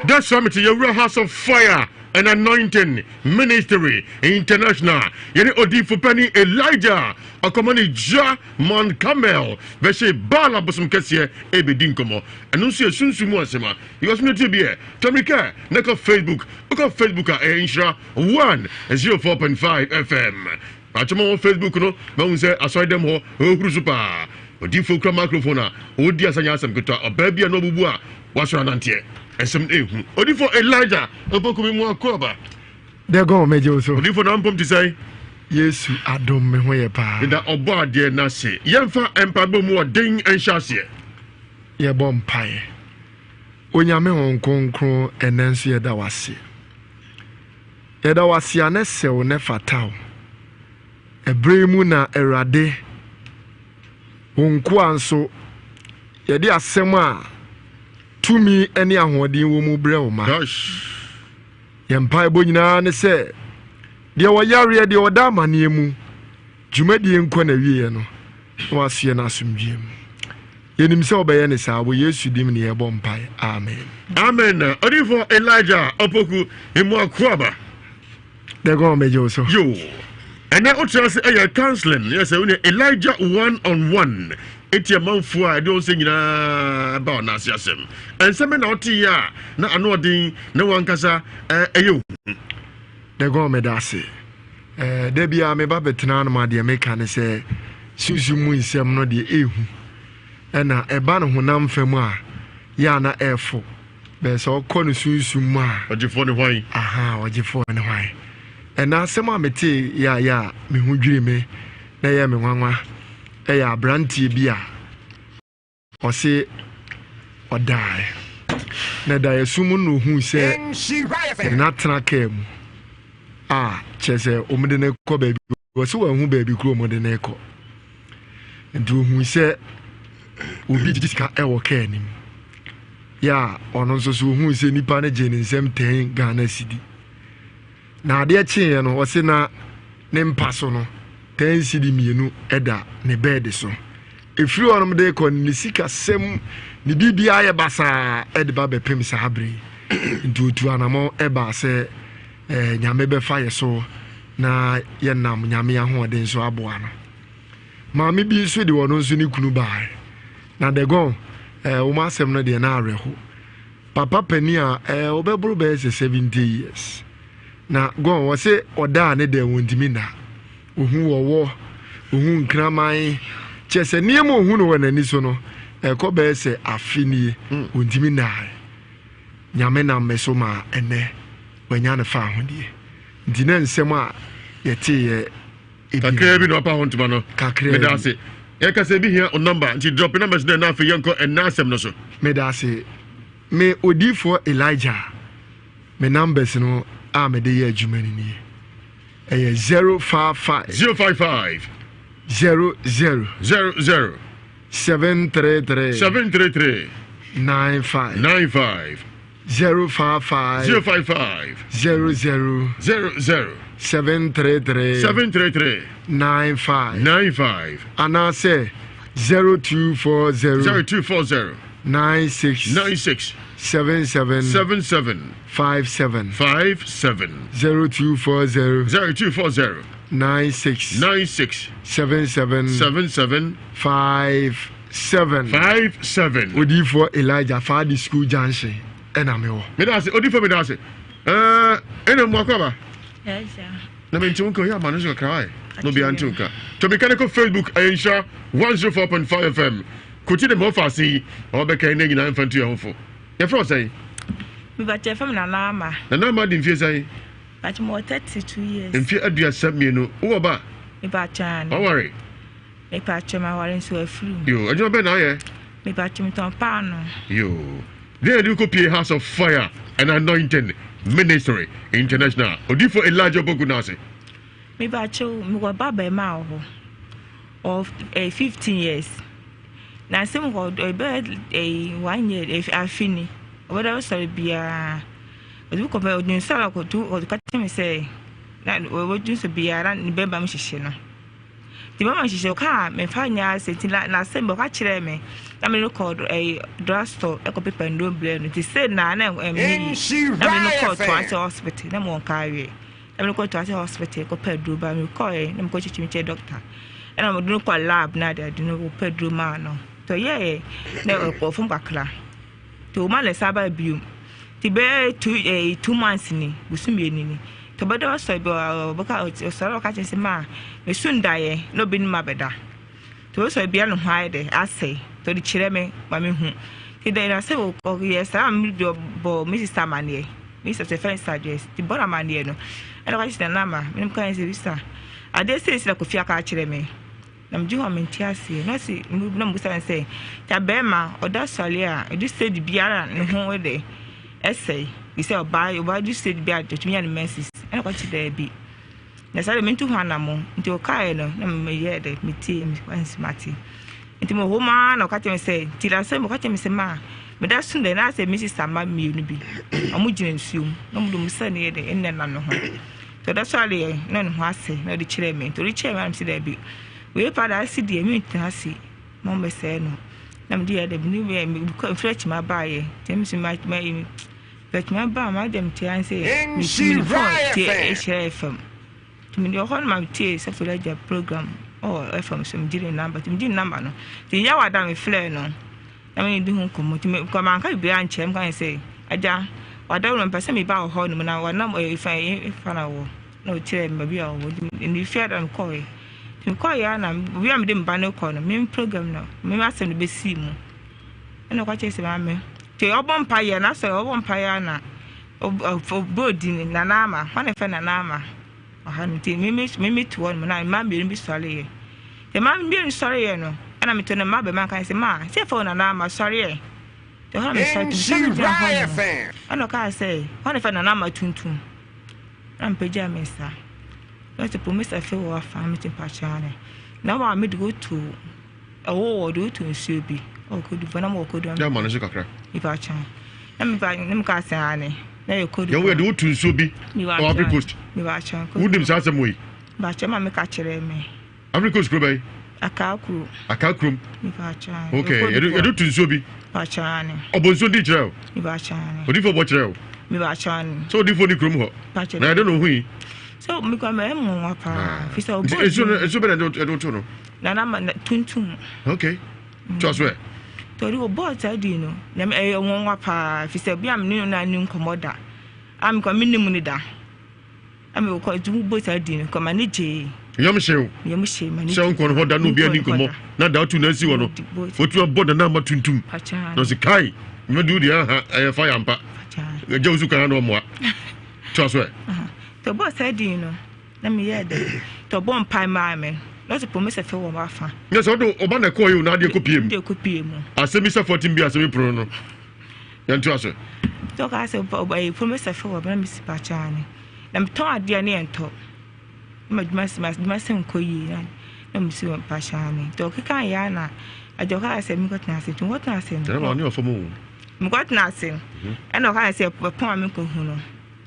That's Summit yɛwura House of Fire and Anointing Ministry International yɛne odiyifo panin Elijah ɔkɔmɔ ne gya Mount Carmel bɛhyɛ Baal abosom kɛseɛ ɛbɛdi nkɔmmɔ. Ɛno nso yɛ sunsum mu asɛm a yɛwɔ so no tie bi ɛ. Tɔ na kɔ Facebook. Wokɔ Facebook a ɛyɛ Nhyira 104.5 FM. Patwom wɔ Facebook no mahu sɛ asɔre dɛm hɔ ɛhuru so paa. Odiyifoɔ kura microphone a ɔredi asa nyɛ asɛm ketewa. Ɔbaa bi a na ɔbubu a wasɔre ananteɛ. Ɛsɛm no ɛhu. Odiyifoɔ Elijah Opoku mu akɔ aba. Dɛgɔn mɛgye wo so. Odiyifoɔ na mpom te sɛn? Yesu adom me ho yɛ paa. Meda ɔbɔ adeɛ no ase. Yɛmfa mpaebɔ mu ɔden nhyɛ aseɛ. Yɛbɔ mpaeɛ. Onyame Honhom Kronkron ɛnɛ nso yɛda wo ase. Yɛda wo ase a ne sɛw ne fata wo. Ɛberɛ yi mu na Awurade wo nkoa nso yɛde asɛm a tumi ne ahoɔden wɔ mu brɛ wo ma. Yɛn mpaebɔ nyinaa ne sɛ deɛ ɔyareɛ, deɛ ɔda amaneɛ mu, dwumadie nkɔ n'awieɛ no, na wasoɛ no asomdwoeɛ mu. Yɛnim sɛ wobɛyɛ ne saa, wɔ Yesu dim ne yɛbɔ mpae. Amen. Amen. Odiyifoɔ Elijah Opoku Mmoakuaba. Dɛgɔn mɛgye wo so. Yo. Ɛnɛ wotra ase ɛyɛ counseling yɛ sɛ wone Elijah one on one eti amanfoɔ a ɛde wɔn sɛ nyinaa ba ɔna ase asɛm. Ɛnsɛm bɛ na wote yɛ a na ano ɔden na wankasa ɛyɛ ohu. Dɛgɔn mɛda ase. Ɛɛ da biara meba bɛtena anom a deɛ meka ne sɛ sunsum mu nsɛm no deɛ ɛhu ɛna ɛba no honam fam a yɛ a na ɛfo. Bɛɛ sɛ ɔkɔ no sunsum mu a. Ɔgyefoɔ ne hwan? Aha, ɔgyefoɔ ne hwan? Ɛna asɛm a metee yɛ a yɛ a me ho dwiri me na ɛyɛ me nwanwa ɛyɛ aberanteɛ bi a ɔse ɔdaeɛ na daeɛso mu na ohuu sɛ yɛde no atena kaa mu a kyerɛ sɛ wɔde no kɔ baabi Ɔse wanhu baabi koro ɔmo de no rekɔ. Nti ohuu sɛ obi gye sika ɛwɔ kaa no mu. Yɛ a ɔno nso so ohuu sɛ nipa no gyee ne nsam 10 Ghana cedi. Na adeɛ kyeeɛ no ɔse na ne mpa so no 10 cedi mmienu ɛda ne bɛɛde so. Ɛfiri hɔnom de rekɔ no ne sikasɛm ne biribiara yɛ basaa ɛde ba bɛpem saa bere yi. Nti otu anamɔn ɛbaa sɛ eh, Nyame bɛfa yɛ so na yɛnam Nyame ahoɔden so aboa no. Maame bi nso de ɔno nso ne kunu baeɛ. Na Dagon, eh, wɔn asɛm no deɛ na awerɛho. Papa panin a eh, ɔbɛboro bɛyɛ sɛ 70 years. Na Gon, wɔse ɔdaa ne dɛn wɔntumi nna. Ohu wɔwɔ, ohu nkraman, kyerɛ sɛ nneɛma ohu no wɔ n'ani so no, ɛkɔ bɛyɛ sɛ afe nie, wɔntumi nnae. Nyame nam me so ma ɛnɛ wanya ne faahodie. Nti na nsɛm a yɛteeɛ ebi Kakraa bi na wapa ho ntoma no. Kakraa Meda ase. Yɛka sɛ ebi hia o number nti drop numbers no na afei yɛnkɔ ɛnna asɛm no so. Meda ase. Me odiyifoɔ Elijah me numbers no a mede yɛ adwuma no nie. Ɛyɛ 055. 055. 00. 00. 733. 733. 95. 95. 055. 055. 00. 00. 733. 733. 95. 95. Anaasɛ 0240. 0240. 96. 96. 77 77 57 57 0240 0240 96 96 77 77 57 57. Odiyifoɔ Elijah Faadi School Junction ɛna mewɔ. Meda ase odiyifoɔ meda ase. Ɛɛ ɛna mu akɔ aba. Na mente wo nka oyɛ ama no so kakra wae. Na obiara nte wo nka. Tobi ka ne kɔ Facebook ɛyɛ nhyira 104.5 FM. Koti de ma ɔfa ase yi ɔbɛka ne nyinaa mfa ntu yɛn ho fo. Yɛfrɛ wo sɛn? Mebakyɛ fam Nana Ama. Nana Ama di mfie sɛn? Bakyɛ mewɔ 32 years. Mfie 32. Wowɔ ba? Mebakyɛ ane. Waware? Mepakyɛ maware nso afiri mu. Yo, adwuma bɛn na ayɛ? Mepakyɛ metɔn paano. Yo. Deɛ yɛde kɔ pie House of Fire and Anointing Ministry International. Odifo Elijah Opoku na ase. Mepakyɛ mewɔ ba bɛrima wɔ hɔ. Ɔ eh, 15 years. Na asɛm hɔ ɛbɛ eh, one year eh, afe ni. Ɔbɛda bɛsɔre biara. Ɔde kɔ pɛ ɔde nsa na ɔkɔto ɔde ka kyerɛ me sɛ na ɔbɛdwo nso biara na ne bɛrima hyehye no. Nti mama nhyehyɛ ɔka a memfa nyɛ asɛ nti na n'asɛm bi ɔka kyerɛɛ me na me no kɔ ɛyi drug store ɛkɔ pepa nnuro brɛ no nti sei na na ɛnyɛ yi na me no kɔ Toase hospital na mo nka awie na me no kɔ Toase hospital kɔ pɛ aduro ba me kɔɛ na me kɔ kyekye me kyerɛ doctor ɛna mo de no kɔ lab na ade ade no wɔ pɛ aduro maa no tɔ yɛɛ na ɛkɔ fam kakra. Nti woma no san ba bio. Nti bɛyɛ two ɛɛ eh, 2 months ni, bosom 2 ni. Nti ɔbɛda ɔsɔre bi ɔbɛka ɔsɔre ɔka kyerɛ sɛ maa mesu ndaeɛ na obi ne ma bɛda. Nti ɔsɔre bia ne ho ayɛ dɛ asɛe. Nti ɔde kyerɛ me ma me hu. Nti dɛ na sɛ ɔyɛ saa ma me de bɔ me sista amaneɛ. Me sista sɛ fɛn sa dress. Nti bɔ no amaneɛ no. Ɛna ɔka kyerɛ nana ama me ne ka sɛ bisa. Adeɛ sɛ esi na Kofi aka akyerɛ me. Na megye hɔ a mente aseɛ. Na ɔse na mebisa no sɛ, ta bɛrima ɔda sɔre a ɛdu stage biara ne ho de ɛsɛe te sɛ ɔbaa ɔbaa du stage bi a ɔtumi nya ne menses ɛna ɔka kyerɛ daabi na saa de mentu ho anamo nti ɔkaeɛ no na meyɛɛ dɛ metie mesi mate nti mewɔ hɔ maa na ɔka kyerɛ me sɛ nti na sɛ ɔka kyerɛ me sɛ maa meda so dɛ na sɛ me sista mma mmienu bi ɔmo gyina nsuo mu na ɔmo de ɔmo sɛ ne yɛ dɛ ɛnna nam ne ho. Nti ɔda so adeɛ na ne ho ase na ɔde kyerɛɛ me. Nti ɔde kyerɛɛ me a na mese daabi. Wei paa da ase deɛ mentena ase ma ɔmmɛsɛe no. Na mede yɛ dɛ mene wei mekɔ mfiri akyi ma baayɛ. Nti mese ma ma mfiri akyi ma baa ma deɛ mete ara sɛ metumi ne phone tie ɛhyerɛ FM. Nti mede ɔhɔ no ma metie Sɔfo Elijah program ɔwɔ FM so megye ne number. Nti megye ne number no. Nti Yawa da mefrɛɛ no. Na me ne no di ho nkɔmmɔ. Nti me kɔ manka biribiara ankyerɛ no. Meka ne sɛ, Agya, w'adaworo mepɛ sɛ meba wɔ hɔ nom na wɔnam ɛfa ɛfa na wɔ. Na ɔkyerɛɛ me baabi a ɔwɔ. Nti me fie da mekɔɔɛ. Nti mekɔɔɛ a na obi a mede me ba no kɔ no, me program no, me asɛm no bɛsii mu. Ɛna ɔka kyerɛ sɛ maame, nti ɔbɔ mpaeɛ na asɔre ɔbɔ mpaeɛ a na ɔbɔ odin Nana Ama, hɔ na ɛfɛ Nana Ama. Ɔha no nti me me me to hɔ nom na mmaa mmienu bi sɔreeɛ. Nti mmaa mmienu sɔreeɛ no ɛna meto no mmaa bɛma nka sɛ maa sɛ ɛfɛ wo nana ama sɔreɛ. Nti ɔhɔ na mesɔre nti mesɔre gyina hɔ nom ɛna ɔkaa sɛ hɔ na ɛfɛ nana ama tuntum ɛna mepagyaa me nsa na ɔsɛ pomesa fɛ wɔ afa mete mpakyɛ ne na wɔn a mede wotu Ɛwɔ wɔ de wotu nsuo bi wɔ Cote d'Ivoire na mo wɔ Cote d'Ivoire. Yɛ ama no so kakra. Nipa kyɛn. Na mi ba ne mi ka sɛ ane na yɛ Cote d'Ivoire. Yɛn wo yɛ de wotu nsuo bi wɔ Ivory Coast. Nipa kyɛn. Wonim saa asɛm wɔ yi. Ba kyɛn ma mi ka kyerɛ mi. Ivory Coast kuro bɛyi. Akaa kuro. Akaa kurom. Nipa kyɛn. Okay yɛde yɛde tu nsuo bi. Ba kyɛn ane. Ɔbɔ nsuo di kyerɛ o. Nipa kyɛn ane. Odifo bɔ kyerɛ o. Nipa kyɛn ane. Sɛ odifo ni kurom hɔ. Ba kyɛn. Na yɛde na ohun yi. So mi kɔ mɛ ɛmu nwa paa. Fisɛ ɔbɔ. Nsuo nsuo bɛ na yɛde wotu no. Nana ma na tuntum. Okay. To aso ɛ. Tɔri o bɔɔ saa di no. Na ɛyɛ nwanwa paa fi sɛ bi a me ne no na ni nkɔmmɔ da. A me kɔ me ne mu ne da. A me kɔ tu bɔ saa di no kɔ ma ne gye. Yam hye o. Yam hye ma ne. Sɛ nkɔ no hɔ da no obi ani nkɔmmɔ na da tu na asi wɔ no. Otu abɔ nana ama tuntum. Na ɔsi kai. Nyɛ du deɛ aha ɛyɛ fa yampa. Ɛgya osu kan na ɔmoa. To aso ɛ. Tɔ bɔɔ saa di no. Na meyɛɛ dɛ nti ɔbɔɔ mpae maa me na ɔse po me sɛ fɛ wɔ w'afa. Nyɛ sɛ ɔde ɔba na ɛkɔɔ yi o na adeɛ kɔpie mu. Deɛ kɔpie mu. Asɛm yi sɛ fɔtin bi asɛm yi pono no yɛntoa so. Nti ɔkaa sɛ ɛyɛ po me sɛ fɛ wɔ na mesi pakyaa ne na metɔn adeɛ ne yɛntɔ na madwuma sɛ madwuma sɛ nkɔ yie na na mesi wɔ pakyaa ne nti ɔkeka yɛ a na agya ɔkaa sɛ menkɔtena ase nti mekɔtena ase no. Ɛna ɔne ɔfam o. Mekɔtena ase ɛna ɔkaa sɛ pɔn a menkɔhu no.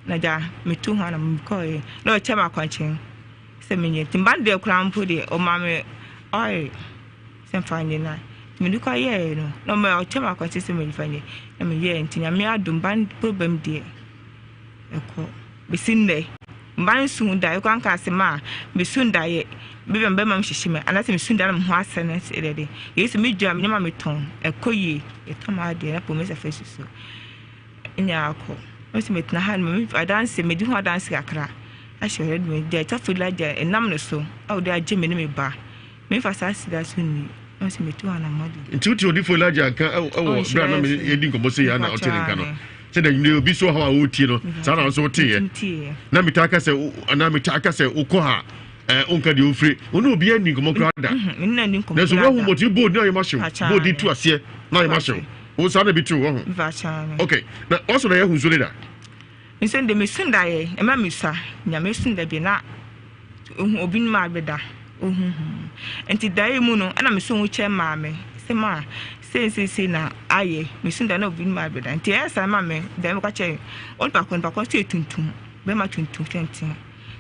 Na gya metu ho na mekɔeɛ na ɔkyɛ me akwankyɛn sɛ menyɛ nti mba no deɛ koraa mpo deɛ ɔma me oil sɛ mfa nyɛ na. Mede kɔ yɛɛ no na ɔma ɔkyɛ me akwankyerɛ sɛ memfa nyɛ na meyɛɛ nti Nyame adom ba no problem deɛ ɛkɔ bɛsi nnɛ mba no su daeɛ koraa nka asɛm a mesu daeɛ bɛbɛ bɛma me hyehye me anaasɛ mesu daeɛ na me ho asɛ no sɛ dɛde yei sɛ medwa me nneɛma metɔn ɛkɔ yie yɛtɔn m'adeɛ na pɔmɛ sɛ fɛ susu nya akɔ mɛsɛ metena ha no adanse medi ho adanse kakra ahyɛ ɔyɛ de me gya tafo la gya ɛnam no so a wɔde agye me ne me ba Memfa saa aseda so nni, na ɔsɛ metu anammɔn de. Nti wote odifo Elijah nka wɔ berɛ a na yɛdi nkɔmmɔ sɛ yɛ na ɔte ne nka no sɛ da nwumire obi so haw a ɔretie no saa na nso woteeɛ na metaa ka sɛ anaa metaa ka sɛ wokɔ ha wonka deɛ wofire wo ne obiara nni nkɔmmɔ koraa da nanso woahu mmɔtumi bold na ayɛ mahyew bold tu aseɛ na ayɛ mahyew wo saa na bi te wɔ ho ok na ɔsɔ na yɛahu nsuo ne da Nso de mesu daeɛ ɛma mesua nyame su da bi na ohu obi no ma abɛda ohuhu nti daeɛ mu no ɛna mesu ho kyɛ maame sɛ ma sei sei sei na ayɛ mesu da na obi no ma abɛda nti ɛyɛ saa ma me daeɛ mu ka kyerɛ onipa ko nipa ko nso yɛ tuntum bɛrima tuntum tenten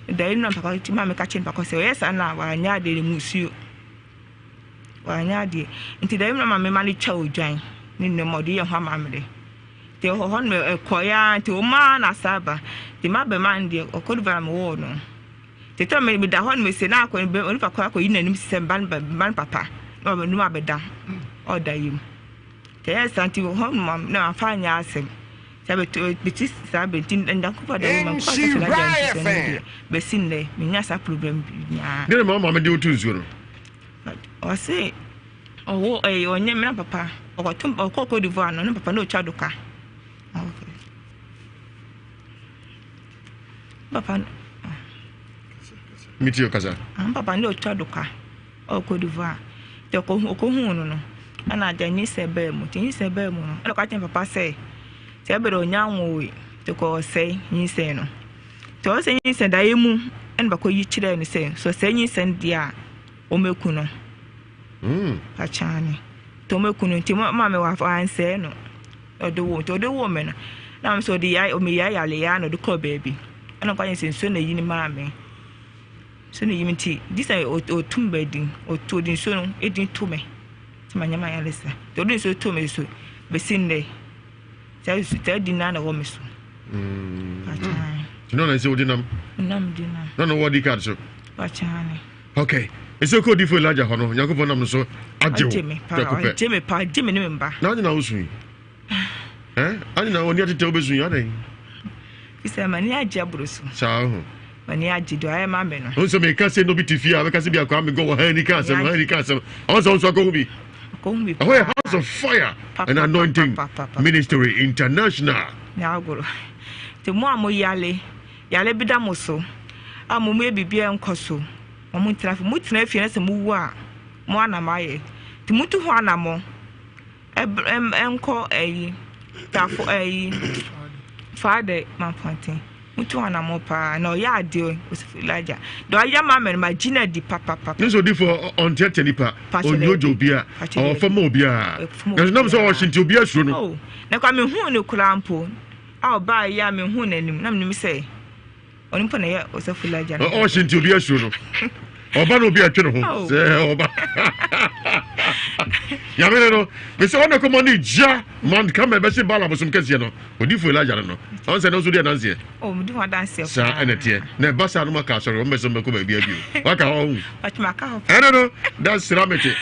daeɛ mu na nipa ko nti maame ka kyerɛ nipa ko sɛ ɔyɛ saa na wanyɛ adeɛ ne musuo wanyɛ adeɛ nti daeɛ mu na maame ma no twa odwan ne nneɛma ɔde yɛ ho amammerɛ Nti ɛwɔ hɔ no ɛkɔeɛ ara nti wɔn ara na asa aba. Nti m'abɛma no deɛ ɔkɔ do ba na mewɔɔ no. Nti tɔ me meda hɔ no mese na akɔ onipa kɔ akɔyi n'anim sɛ mba no mba no papa na ɔbɛnum abɛda ɔda yam. Nti ɛyɛ saa nti wɔ hɔ nom na mafa anyɛ asɛm. Sɛ bɛto bɛti saa bɛ nti Nyankopɔn da yam nkɔ akɔkyerɛ agya nti sɛ no deɛ bɛsi nnɛ menya saa problem biara. Dɛn na ma wo maame de wo to nsuo no? Ɔse Ɔwɔ ɛyɛ ɔnyɛ me na papa ɔkɔto ɔkɔ Cote d'Ivoire no ne papa na otwa doka. Papa no. Mi ti ɔkasa. Ah, papa na otwa doka ɔwɔ Cote d'Ivoire. Nti ɔkɔ ɔkɔhuu no no ɛna agya nyinsɛn baa mu nti nyinsɛn baa mu no ɛna ɔka kyerɛ papa sɛ sɛ ɛbɛrɛ ɔnya nwoe nti kɔ ɔsɛe nyinsɛn no. Nti ɔsɛ nyinsɛn daeɛ mu ɛna bakɔ yi kyerɛɛ no sɛ sɛ ɔsɛe nyinsɛn deɛ a wɔmɛku no. Akyaane. Nti wɔaku no nti ma me wansɛe no. Ɔde woo nti ɔde woo me no na me sɛ ɔde ya ɔmeya yale ya na ɔde kɔɔ baabi. Ɛna ɔka kyerɛ sɛ nsuo na eyi no maa me. Nsuo na eyi me nti gye sɛ ɔtum baabi ɔtu ɔde nsuo no edin to me. Nti ma nyɛ ma yale sa. Nti ɔde nsuo to me so besi nnɛ. Saa saa di na na ɛwɔ me so. Nti na ɔna sɛ ɔde nam. Nam di nam. Na na ɔwɔ di card so. Wakyaane. Ok ɛsɛ kɔ odifo Elijah hɔ no Nyankopɔn nam no so agye wo prɛko pɛ. Agye me paa agye me ne me mba. Na ade na wosu yi eh ade na wɔni atetɛ wobɛsu yi adɛn. Fisɛ m'ani agye aboro so. Saa ho. M'ani agye deɛ ɔayɛ ma me no. Wo sɛ meka sɛ na obi te fie a bɛka sɛ bi akɔ amegɔ wɔ ha ni ka asɛm ha ni ka asɛm ɔn sɛ wo nso akɔhu bi. Akɔhu bi paa. Ɛhɔ yɛ House of Fire and Anointing Ministry International. Nyɛ agorɔ. Nti mo a mo yale Yare bi da mo so a mo yɛ biribiara nkɔ so ma mo ntena fie. Mo tena fie na sɛ mo wu a, mo ara na mo ayɛ. Nti mo tu ho anamɔ nkɔ ɛyi tafo ɛyi faadɛ mampɔnten. Mo tu ho anamɔ paa na ɔyɛ adeɛ Osifo Elijah. Deɛ ɔyɛ ma me no ma gye no adi papapapa. Ne sɛ odifo ɔnteatea nipa, ɔnyojo obiara, ɔwɔ fam ma obiara. Nanso nam sɛ ɔhye nti obiara suro no. Oh, na kwa mehu no koraa mpo. A ɔbaa yi a menhuu n'anim na menim sɛ ɔno mpo na ɛyɛ ɔsɔfo Elijah no. Ɔhye nti obi asuro no. Ɔba na obi atwe ne ho. Sɛ ɔba. Nyame ne no. Mesɛ ɔna kɔma ne gya man kama ɛbɛhye Baal abosom kɛseɛ no. Odifo Elijah no no. Ɔn sɛ no nso di adanseɛ. Oh, medi ho adanseɛ. Saa ɛna teɛ. Na ɛba saa no maka asɔre wɔn bɛsɛ mbɛkɔ baabi abio. Waka hɔ ho. Ɔtwe maka hɔ. Ɛno no, da sra mete.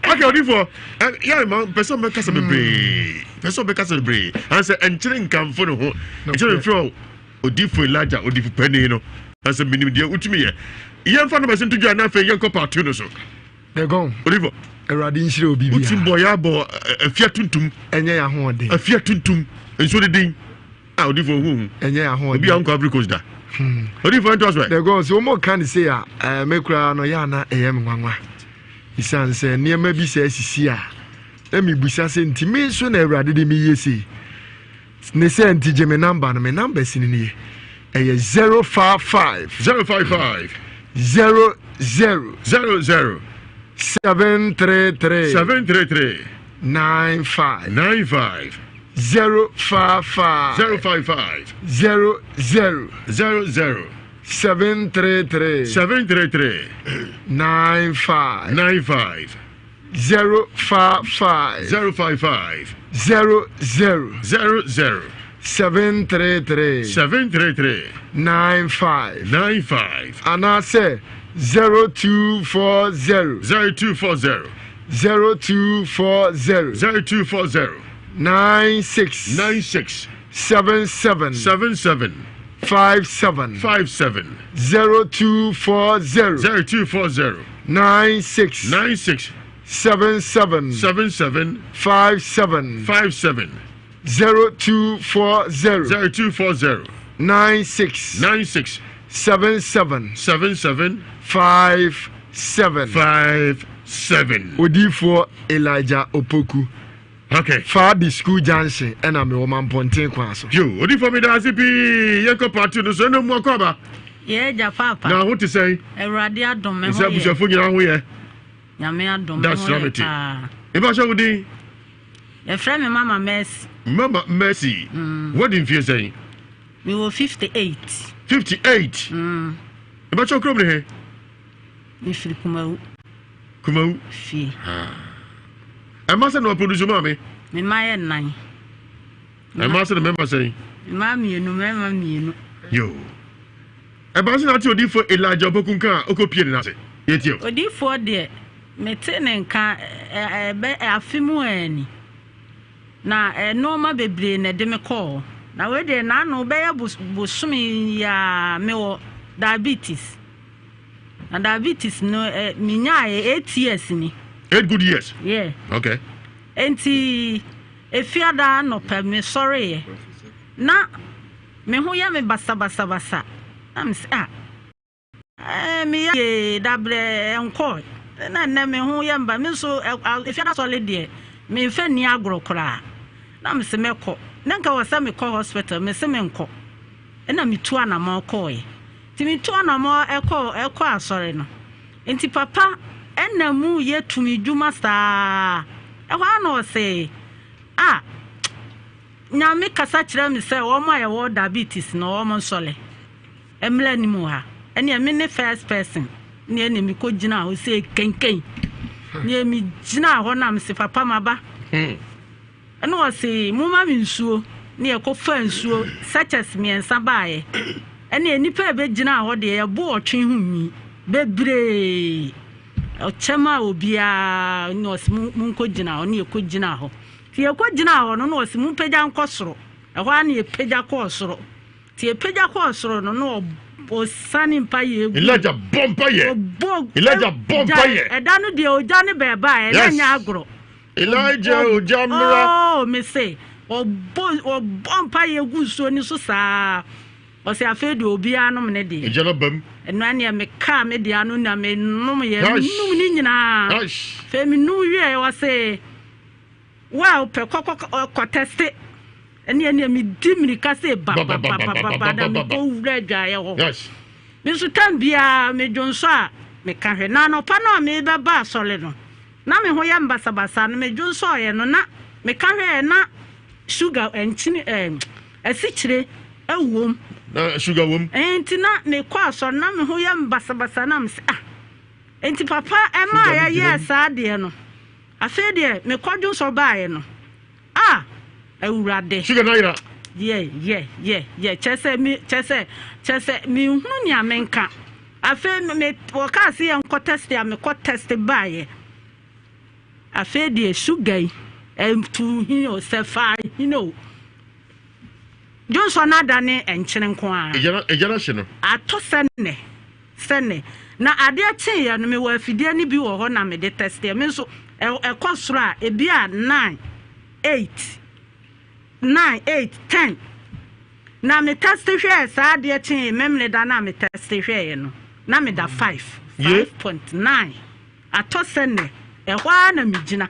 Okay, odifoɔ, yɛ ma pɛ sɛ ɔbɛkasa bebree, pɛ sɛ ɔbɛkasa bebree, ansɛ ɛnkyerɛ nkamfo ne ho, ɛkyerɛ mfrɛ o, odifo Elijah, odifo panin no, ansɛ menim deɛ wotumi yɛ. Yɛmfa no bɛsɛ nto dwa na afei yɛnkɔ part 2 no so. Dɛgɔn, odifo, Awurade nhyira obi biara. Wotim bɔ yɛ abɔ afia tuntum. Ɛnyɛ yɛ ahoɔden. Afia tuntum, nsuo deden. Ah, odifo ohu hu. Ɛnyɛ ahoɔden. Obi a nkɔ Ivory Coast da. Odifo ɛnto aso ɛ. Dɛgɔn, sɛ wɔn ka ne se a, ɛɛ me koraa no yɛ ana ɛyɛ me nwanwa. Esiane sɛ nneɛma bi saa sisi a, na mibisa sɛ, Nti me nso na Awurade de me yɛ sei? Ne sɛ nti gye me namba no. Me namba sini nie. Ɛyɛ 055. 055. 00. 00. 733. 733. 95. 95. 055. 055. 00. 00. 733. 733. 95. 95. 055. 055. 00. 00. 733. 733. 95. 95. Anaasɛ 0240. 0240. 0240. 0240. 96. 96. 77. 77. 57. 57. 0240. 0240. 96. 96. 77. 77. 57. 57. 0240. 0240. 96. 96. 77. 77. 57. 57. Odiyifoɔ Elijah Opoku. Okay. Fabi School Junction ɛna mewɔ Mampɔnten kwan so. Yo, odiyifoɔ mi da ase pii. Yɛnkɔ part two no so ɛna mu akɔ aba. Yɛ agya paapa. Na ho te sɛn? Awurade adom me ho Sɛ yɛ. abusuafo nyinaa ho yɛ. Nyame adom me That's ho yɛ Ramity. paa. Eba hyɛ wo din. Yɛfrɛ me Mama Mercy. Mama Mercy. Wadi mfie sɛn? Mewɔ 58. 58. Eba kyɛ kurom ne he? Mefiri Kumawu. Kumawu. Fie. Ɛma sɛ na waproduce maame. Me mma yɛ nnan. Ɛma sɛ na mɛma sɛn? Mmaa mmienu, mmarima mmienu. Yo. Ɛba sɛ na ate odiyifoɔ Elijah Opoku nka a ɔkɔpie ne n'ase. Yɛtie o. Odiyifoɔ deɛ, mete ne nka ɛbɛ afe mu ara ni. Na nnoɔma bebree na ɛde me kɔɔ hɔ. Na wei deɛ n'ano bɛyɛ bosome yi ara mewɔ diabetes. Na diabetes no menyaeɛ 8 years ni. 8 good years? Yeah. Okay. Enti efiada anɔpa mesɔreeɛ na me ho yɛ me basabasabasa na me sɛ ah ɛɛ me yɛ yee dabrɛ ɛnkɔɔ na nnɛ me ho yɛ mba me nso efiada sɔle deɛ me nfa nni agorɔ koraa na me se mɛkɔ na nka wɔ sɛ mekɔ hospital me se menkɔ ɛna me tu anamɔ kɔɔɛ nti me tu anamɔ ɛkɔ ɛkɔ asɔre no nti papa ɛna mu yɛ tumi dwuma saa ɛhɔ ara na ɔse ah Nyame kasa kyerɛ me sɛ wɔn a yɛwɔ diabetes no wɔn nsɔle mmra anim wɔ ha. Ɛneɛ me ne first person neɛ ne mekɔ gyina hɔ sɛ kenken neɛ me gyina hɔ na mese papa maba. Ɛna ɔse moma me nsuo ne yɛkɔ fa nsuo sachets mmiɛnsa baeɛ. Ɛneɛ nnipa a ɛbɛgyina hɔ deɛ yɛbo ɔtwe ho nwi bebree ɔkyɛm a obiara ne ɔse monkɔ gyina hɔ ne yɛkɔ gyina hɔ. Nti yɛkɔgyinaa hɔ no, na ɔse, Mompagya nkɔ soro. Ɛhɔ ara na yɛpagya kɔɔ soro. Nti yɛpagya kɔɔ soro no, na ɔsane mpaeɛ gu. Elijah bɔ mpaeɛ. Ɔbɔ Elijah bɔ mpaeɛ. Ɛda no deɛ ogya no bɛɛbaeɛ, na ɛnyɛ agorɔ. Elijah ogya mmra. Oh, me se, ɔbɔ ɔbɔ mpaeɛ gu nsuo no so saa. Ɔse afei deɛ obiara nom ne deɛ. Egya no ba mu. Ɛno ɛneɛ mekaa me deɛ ano na menom yɛ, menom ne nyinaa. Afei menom wieɛ ɔse. Wo a wopɛ kɔ kɔ kɔ tɛste. Ɛne ɛne medi mmirika sɛ bababababa na mekɔ wura adwaeɛ hɔ. Yes. Me nso tam biara medwonsɔ a meka hwɛ. Na anɔpa no a mebɛba asɔre no, na me ho yɛ me basabasa no medwonsɔeɛ no na meka hwɛɛ na sugar nkyene ɛɛ asikyire wom. Na sugar wom. Nti na mekɔ asɔre na me ho yɛ me basabasa na mese ah. Nti papa ɛmaa yɛyɛɛ saa adeɛ no. Afei deɛ mekɔ dwonsɔ baeɛ no, ah Awurade. Sugar no ayera. Yɛ yɛ yɛ yɛ kyerɛ sɛ me kyerɛ sɛ kyerɛ sɛ menhunu nea menka. Afei me wɔkaa sɛ yɛnkɔ test a mekɔ test baeɛ. Afei deɛ sugar yi ɛtu hin o sɛ faa hin o. Dwonsɔ no adane nkyene nko ara. Egya no ahye no. Atɔ sɛ nnɛ. Sɛ nnɛ. Na adeɛ kyeeɛ no, mewɔ afidie no bi wɔ hɔ na mede tɛsteɛ. Me nso, ɛkɔ soro a, ebi a nine, eight, nine, eight, ten. Na me tɛste hwɛɛ saa adeɛ kyee Memeneda no a me tɛste hwɛeɛ no, na meda five, 5.9. Atɔ sɛ nnɛ, ɛhɔ ara na megyina.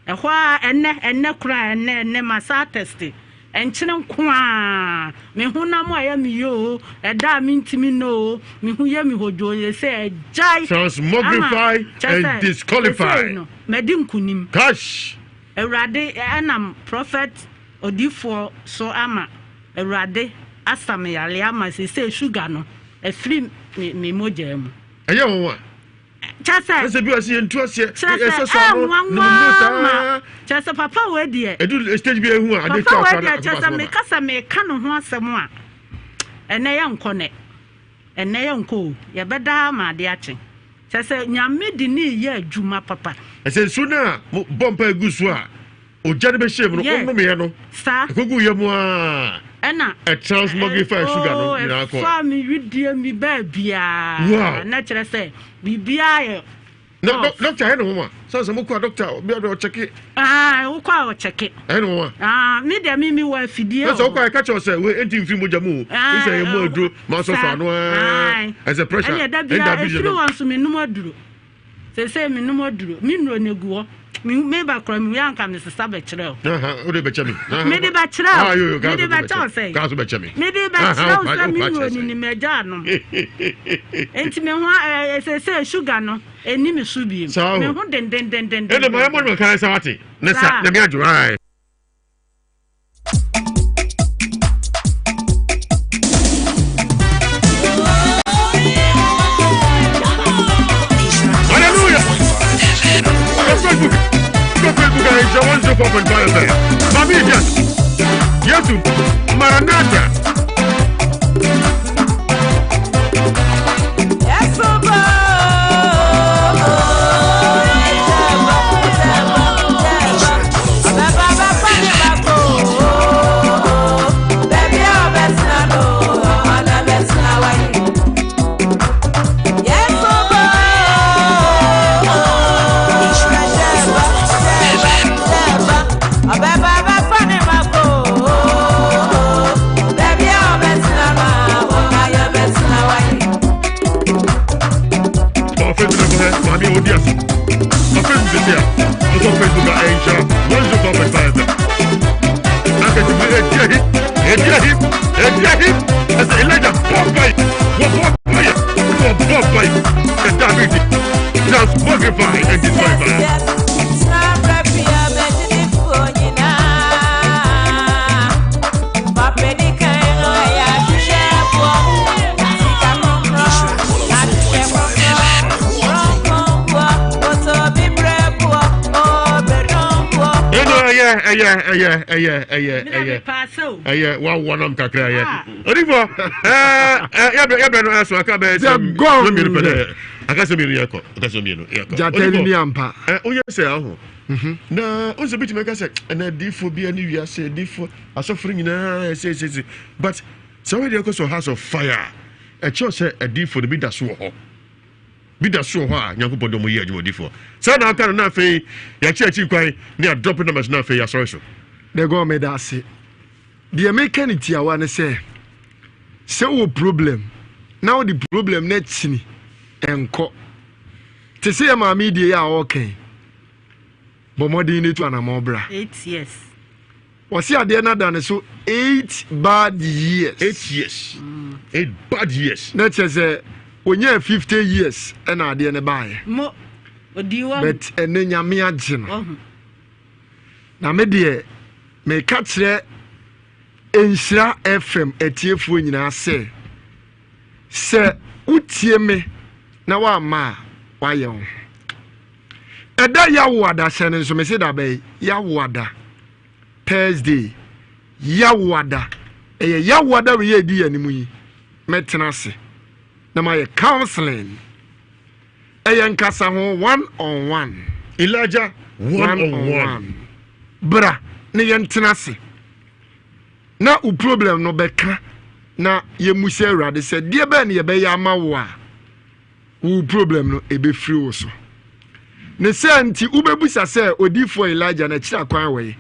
Ɛhɔ ara, ɛnnɛ, ɛnnɛ koraa, ɛnnɛ, ɛnnɛ, masan atɛste. Nkyene nko ara, me honam a ɛyɛ me yɛ oo, ɛda a mentumi nnɔ oo, me ho yɛ me hodwoo, seesei agyae. Transmogrify Ama, kyerɛ and sɛ, disqualify. seesei no, madi nkonim. Cash. Awurade nam prɔfɛt odiyifoɔ so ama Awurade asa me yareɛ ama seesei sugar no afiri me, me mogya mu. Ɛyɛ nwonwa. Kyɛ sɛ. Ɛsɛ bi wɔ se yɛntu aseɛ. Kyerɛ sɛ ɛnwanwa ma kyerɛ sɛ papa wei deɛ. Edu stage bi ehu a ade Papa twa wei akora deɛ na kyerɛ akoma sɛ asɛm aba. meka sɛ meka ne ho asɛm a ɛnɛ yɛ nkɔ nɛ ɛnɛ yɛ nkɔ o yɛbɛda ama ade akye kyerɛ sɛ Nyame de ne yɛ adwuma papa. Ɛsɛ nsuo no a mo bɔ mpa egu so a ogya no bɛhyɛ mu no Yeah. wonomeɛ no Saa. ɛkɔgu yɛ mu a Ɛna ɛtransmogrify sugar no oh, nyinaa kɔ. ɛfaa me wedeɛ mi baabiaa Wow. na kyerɛ sɛ biribiaa yɛ Na off. dɔkta ɛyɛ ne nwoma sɛ sɛ mokɔ a dɔkta obi a ɔkyɛke. Ah, wokɔ a ɔkyɛke. Ɛyɛ ne nwoma. Ah, me deɛ me mi wɔ afidie Na sɛ wokɔ a ɛka kyerɛ sɛ wei ɛnti mfiri mogya mu o. Ah, Sɛ yɛ mu aduro ma sɔsɔ ano aa. Ɛsɛ pressure. Ɛne ɛda biara ɛfiri wɔn so menom aduro. Seesei menom aduro. Me nnuro no gu hɔ. Me ba kora mewie anka mesesa bɛkyerɛ wo. Wode bɛkyɛ me. Mede bɛkyerɛ wo. Mede bɛkyɛ wo sɛ. Kaa so bɛkyɛ me. Mede bɛkyerɛ wo sɛ me nnuro no ni magya anom. Nti me ho seesei sugar no ɛni me so biem. Me ho dendendenden. Ɛnna mayɛ mɔdwuma kan sɛ wate. Ne sa nyame adwo. Hallelujah. Go Facebook. Go Facebook and share 104.5 FM. Mami Idias. Yesu. Maranatha. Transmogrify and disqualify. Ɛyɛ ɛyɛ ɛyɛ ɛyɛ ɛyɛ ɛyɛ wawɔ nam kakra ɛyɛ odifo ɛɛ yɛbɛ yɛbɛ no ɛso aka bɛyɛ sɛ mmienu pɛ dɛ aka sɛ mmienu yɛ kɔ aka sɛ mmienu yɛ kɔ jata ni ni ampa ɛ oyɛ sɛ aho na o sɛ bitumi ɛka sɛ ɛnna adifo bi ɛne wiase adifo asɔfo nyinaa ɛsɛ ɛsɛ ɛsɛ but sɛ wɔyɛ deɛ ɛkɔ so house of fire ɛkyɛw sɛ adifo no bi da so wɔ hɔ. Bi da so wɔ hɔ a Nyankopɔn de wɔn yɛ adwuma odifoɔ. Saa na aka no na afei yɛakyi akyi kwan ne yɛadrɔpe numbers na afei yɛasɔre so. The God meda ase. Deɛ meka no tiawa ne sɛ, sɛ wowɔ problem na wode problem no akyini ɛnkɔ. Te sɛ yɛ maame yi deɛ yi a ɔreka yi, bɔ mmɔden na tu anamɔ bra. 8 years. Wɔsi adeɛ no ada ne so 8 bad years. 8 years. 8 bad years. Na kyerɛ sɛ onyaa 50 years ɛna adeɛ no baayɛ. Mo odi wa. But ɛnɛ Nyame agye no. Na me deɛ meka kyerɛ Nhyira FM atiefoɔ nyinaa sɛ sɛ wotie me na woamma a woayɛ wo ho. Ɛda yawo ada hyɛ no nso mese da bɛyi yawo ada Thursday yawo ada ɛyɛ yawo ada wei yɛ edi yɛn anim yi mɛtena ase na mayɛ counseling ɛyɛ nkasa ho one on one. Elijah one, one on one. one. Bra ne yɛn tena ase na wo problem no bɛka na yɛmu sɛ Awurade sɛ deɛ bɛn ne yɛbɛyɛ ama wo a wo problem no ɛbɛfiri wo so. Ne sɛ nti wobɛbusa sɛ odiyifoɔ Elijah no akyiri akwan wɔ yi.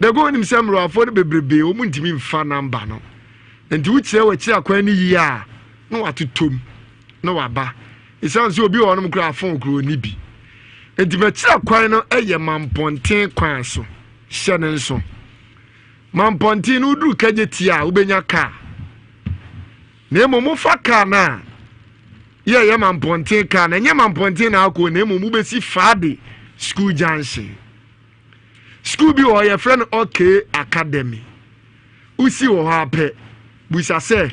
Dago wonim sɛ mmerɛwafoɔ no bebrebe wɔn ntumi mfa namba no. Nti wokyerɛ w'akyiri akwan no yie a na watotom na waba. Ɛsiane sɛ obi wɔ hɔnom koraa fon koraa ɔnni bi. Nti m'akyiri akwan no yɛ Mampɔnten kwan so. Hyɛ no nso. Mampɔnten no woduru kagye tia a wobɛnya kaa. Na mmom mofa kaa no a yɛyɛ Mampɔnten kaa no, ɛnyɛ Mampɔnten na akɔ na mmom wobɛsi Faade School Junction. School bi wɔ hɔ yɛfrɛ no OK Academy. Wosi wɔ hɔ apɛ, busa sɛ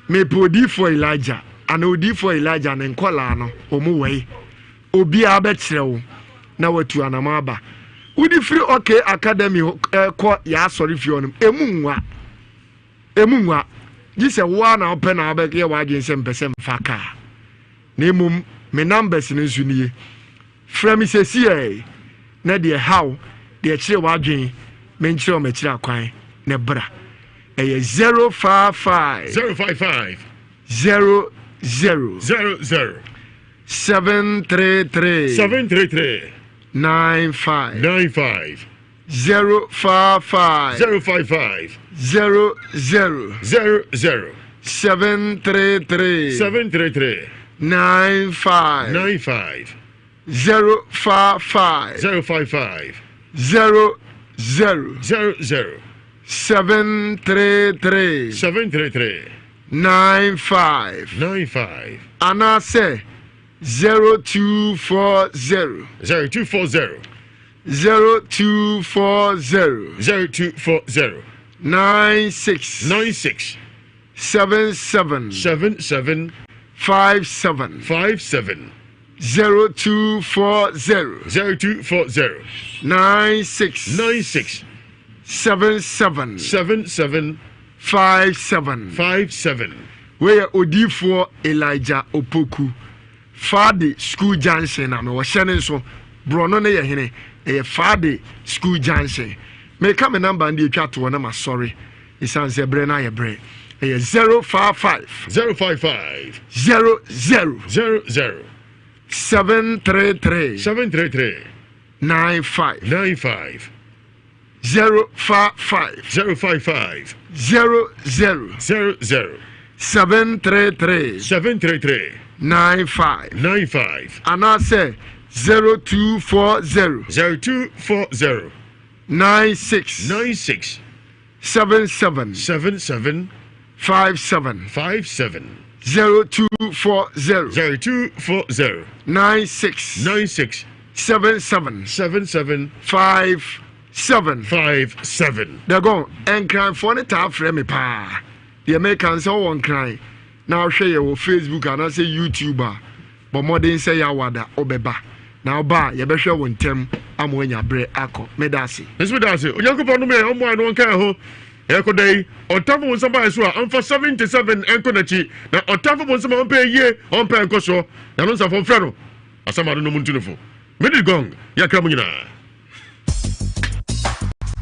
mepɛ odiyifoɔ Elijah anaa odiyifoɔ Elijah ne nkɔlaa no wɔn wɔ yi. Obiara bɛkyerɛ wo na watu anamɔ aba. Wode firi OK Academy hɔ kɔ yɛ asɔre fie hɔ nom, emu nwa. Emu nwa. Gye sɛ wo ara na wopɛ na wobɛyɛ w'adwene sɛ mpɛ sɛ mfa kaa. Na mmom me numbers no nso nie. Frɛ me sesiei na deɛ ɛha wo, deɛ ɛkyere w'adwene, menkyerɛ wo m'akyiri akwan na bra. Ɛyɛ 055. 055. 00. 00. 733. 733. 95. 95. 055. 055. 00. 00. 733. 733. 95. 95. 055. 055. 00. 00. 733. 733. 95. 95. Anaasɛ 0240. 0240. 0240. 0240. 96. 96. 77. 77. 57. 57. 0240. 0240. 96. 96. 77. 77. 57. 57. Wei yɛ odiyifoɔ Elijah Opoku. Fade School Junction na mewɔ hyɛ ne nso. Borɔno no yɛ hene. Ɛyɛ Fade School Junction. Meka me namba no de atwa toɔ na masɔre. Ɛsiane sɛ berɛ no ayɛ berɛ. Ɛyɛ 055. 055. 00. 00. 733. 733. 95. 95. 055. 055. 00. 00. 733. 733. 95. 95. Anaasɛ 0240. 0240. 96. 96. 77. 77. 57. 57. 0240. 0240. 96. 96. 77. 77. 57. 57. Dagon, Nkranfoɔ no taa frɛ me paa. Deɛ meka no sɛ wowɔ Nkran na wohwɛ yɛ wɔ Facebook anaasɛ YouTube a, bɔ mmɔden sɛ Yawada wobɛba. Na woba a, yɛbɛhwɛ wo ntɛm ama woanya berɛ akɔ. Meda ase. Nso meda ase. Onyankopɔn nom yɛn, ɔmmoa yɛn na ɔnka yɛn ho. Yɛkɔ da yi, ɔtamfo bonsam baeɛ so a, ɔmfa 77 nkɔ n'akyi. Na ɔtamfo bonsam a ɔmpɛ yie, ɔmpɛ nkɔsoɔ. Na no nsafoɔ mfrɛ no. Asɛm a no nom ntu no fo. Medi gong, yɛakra mo nyinaa.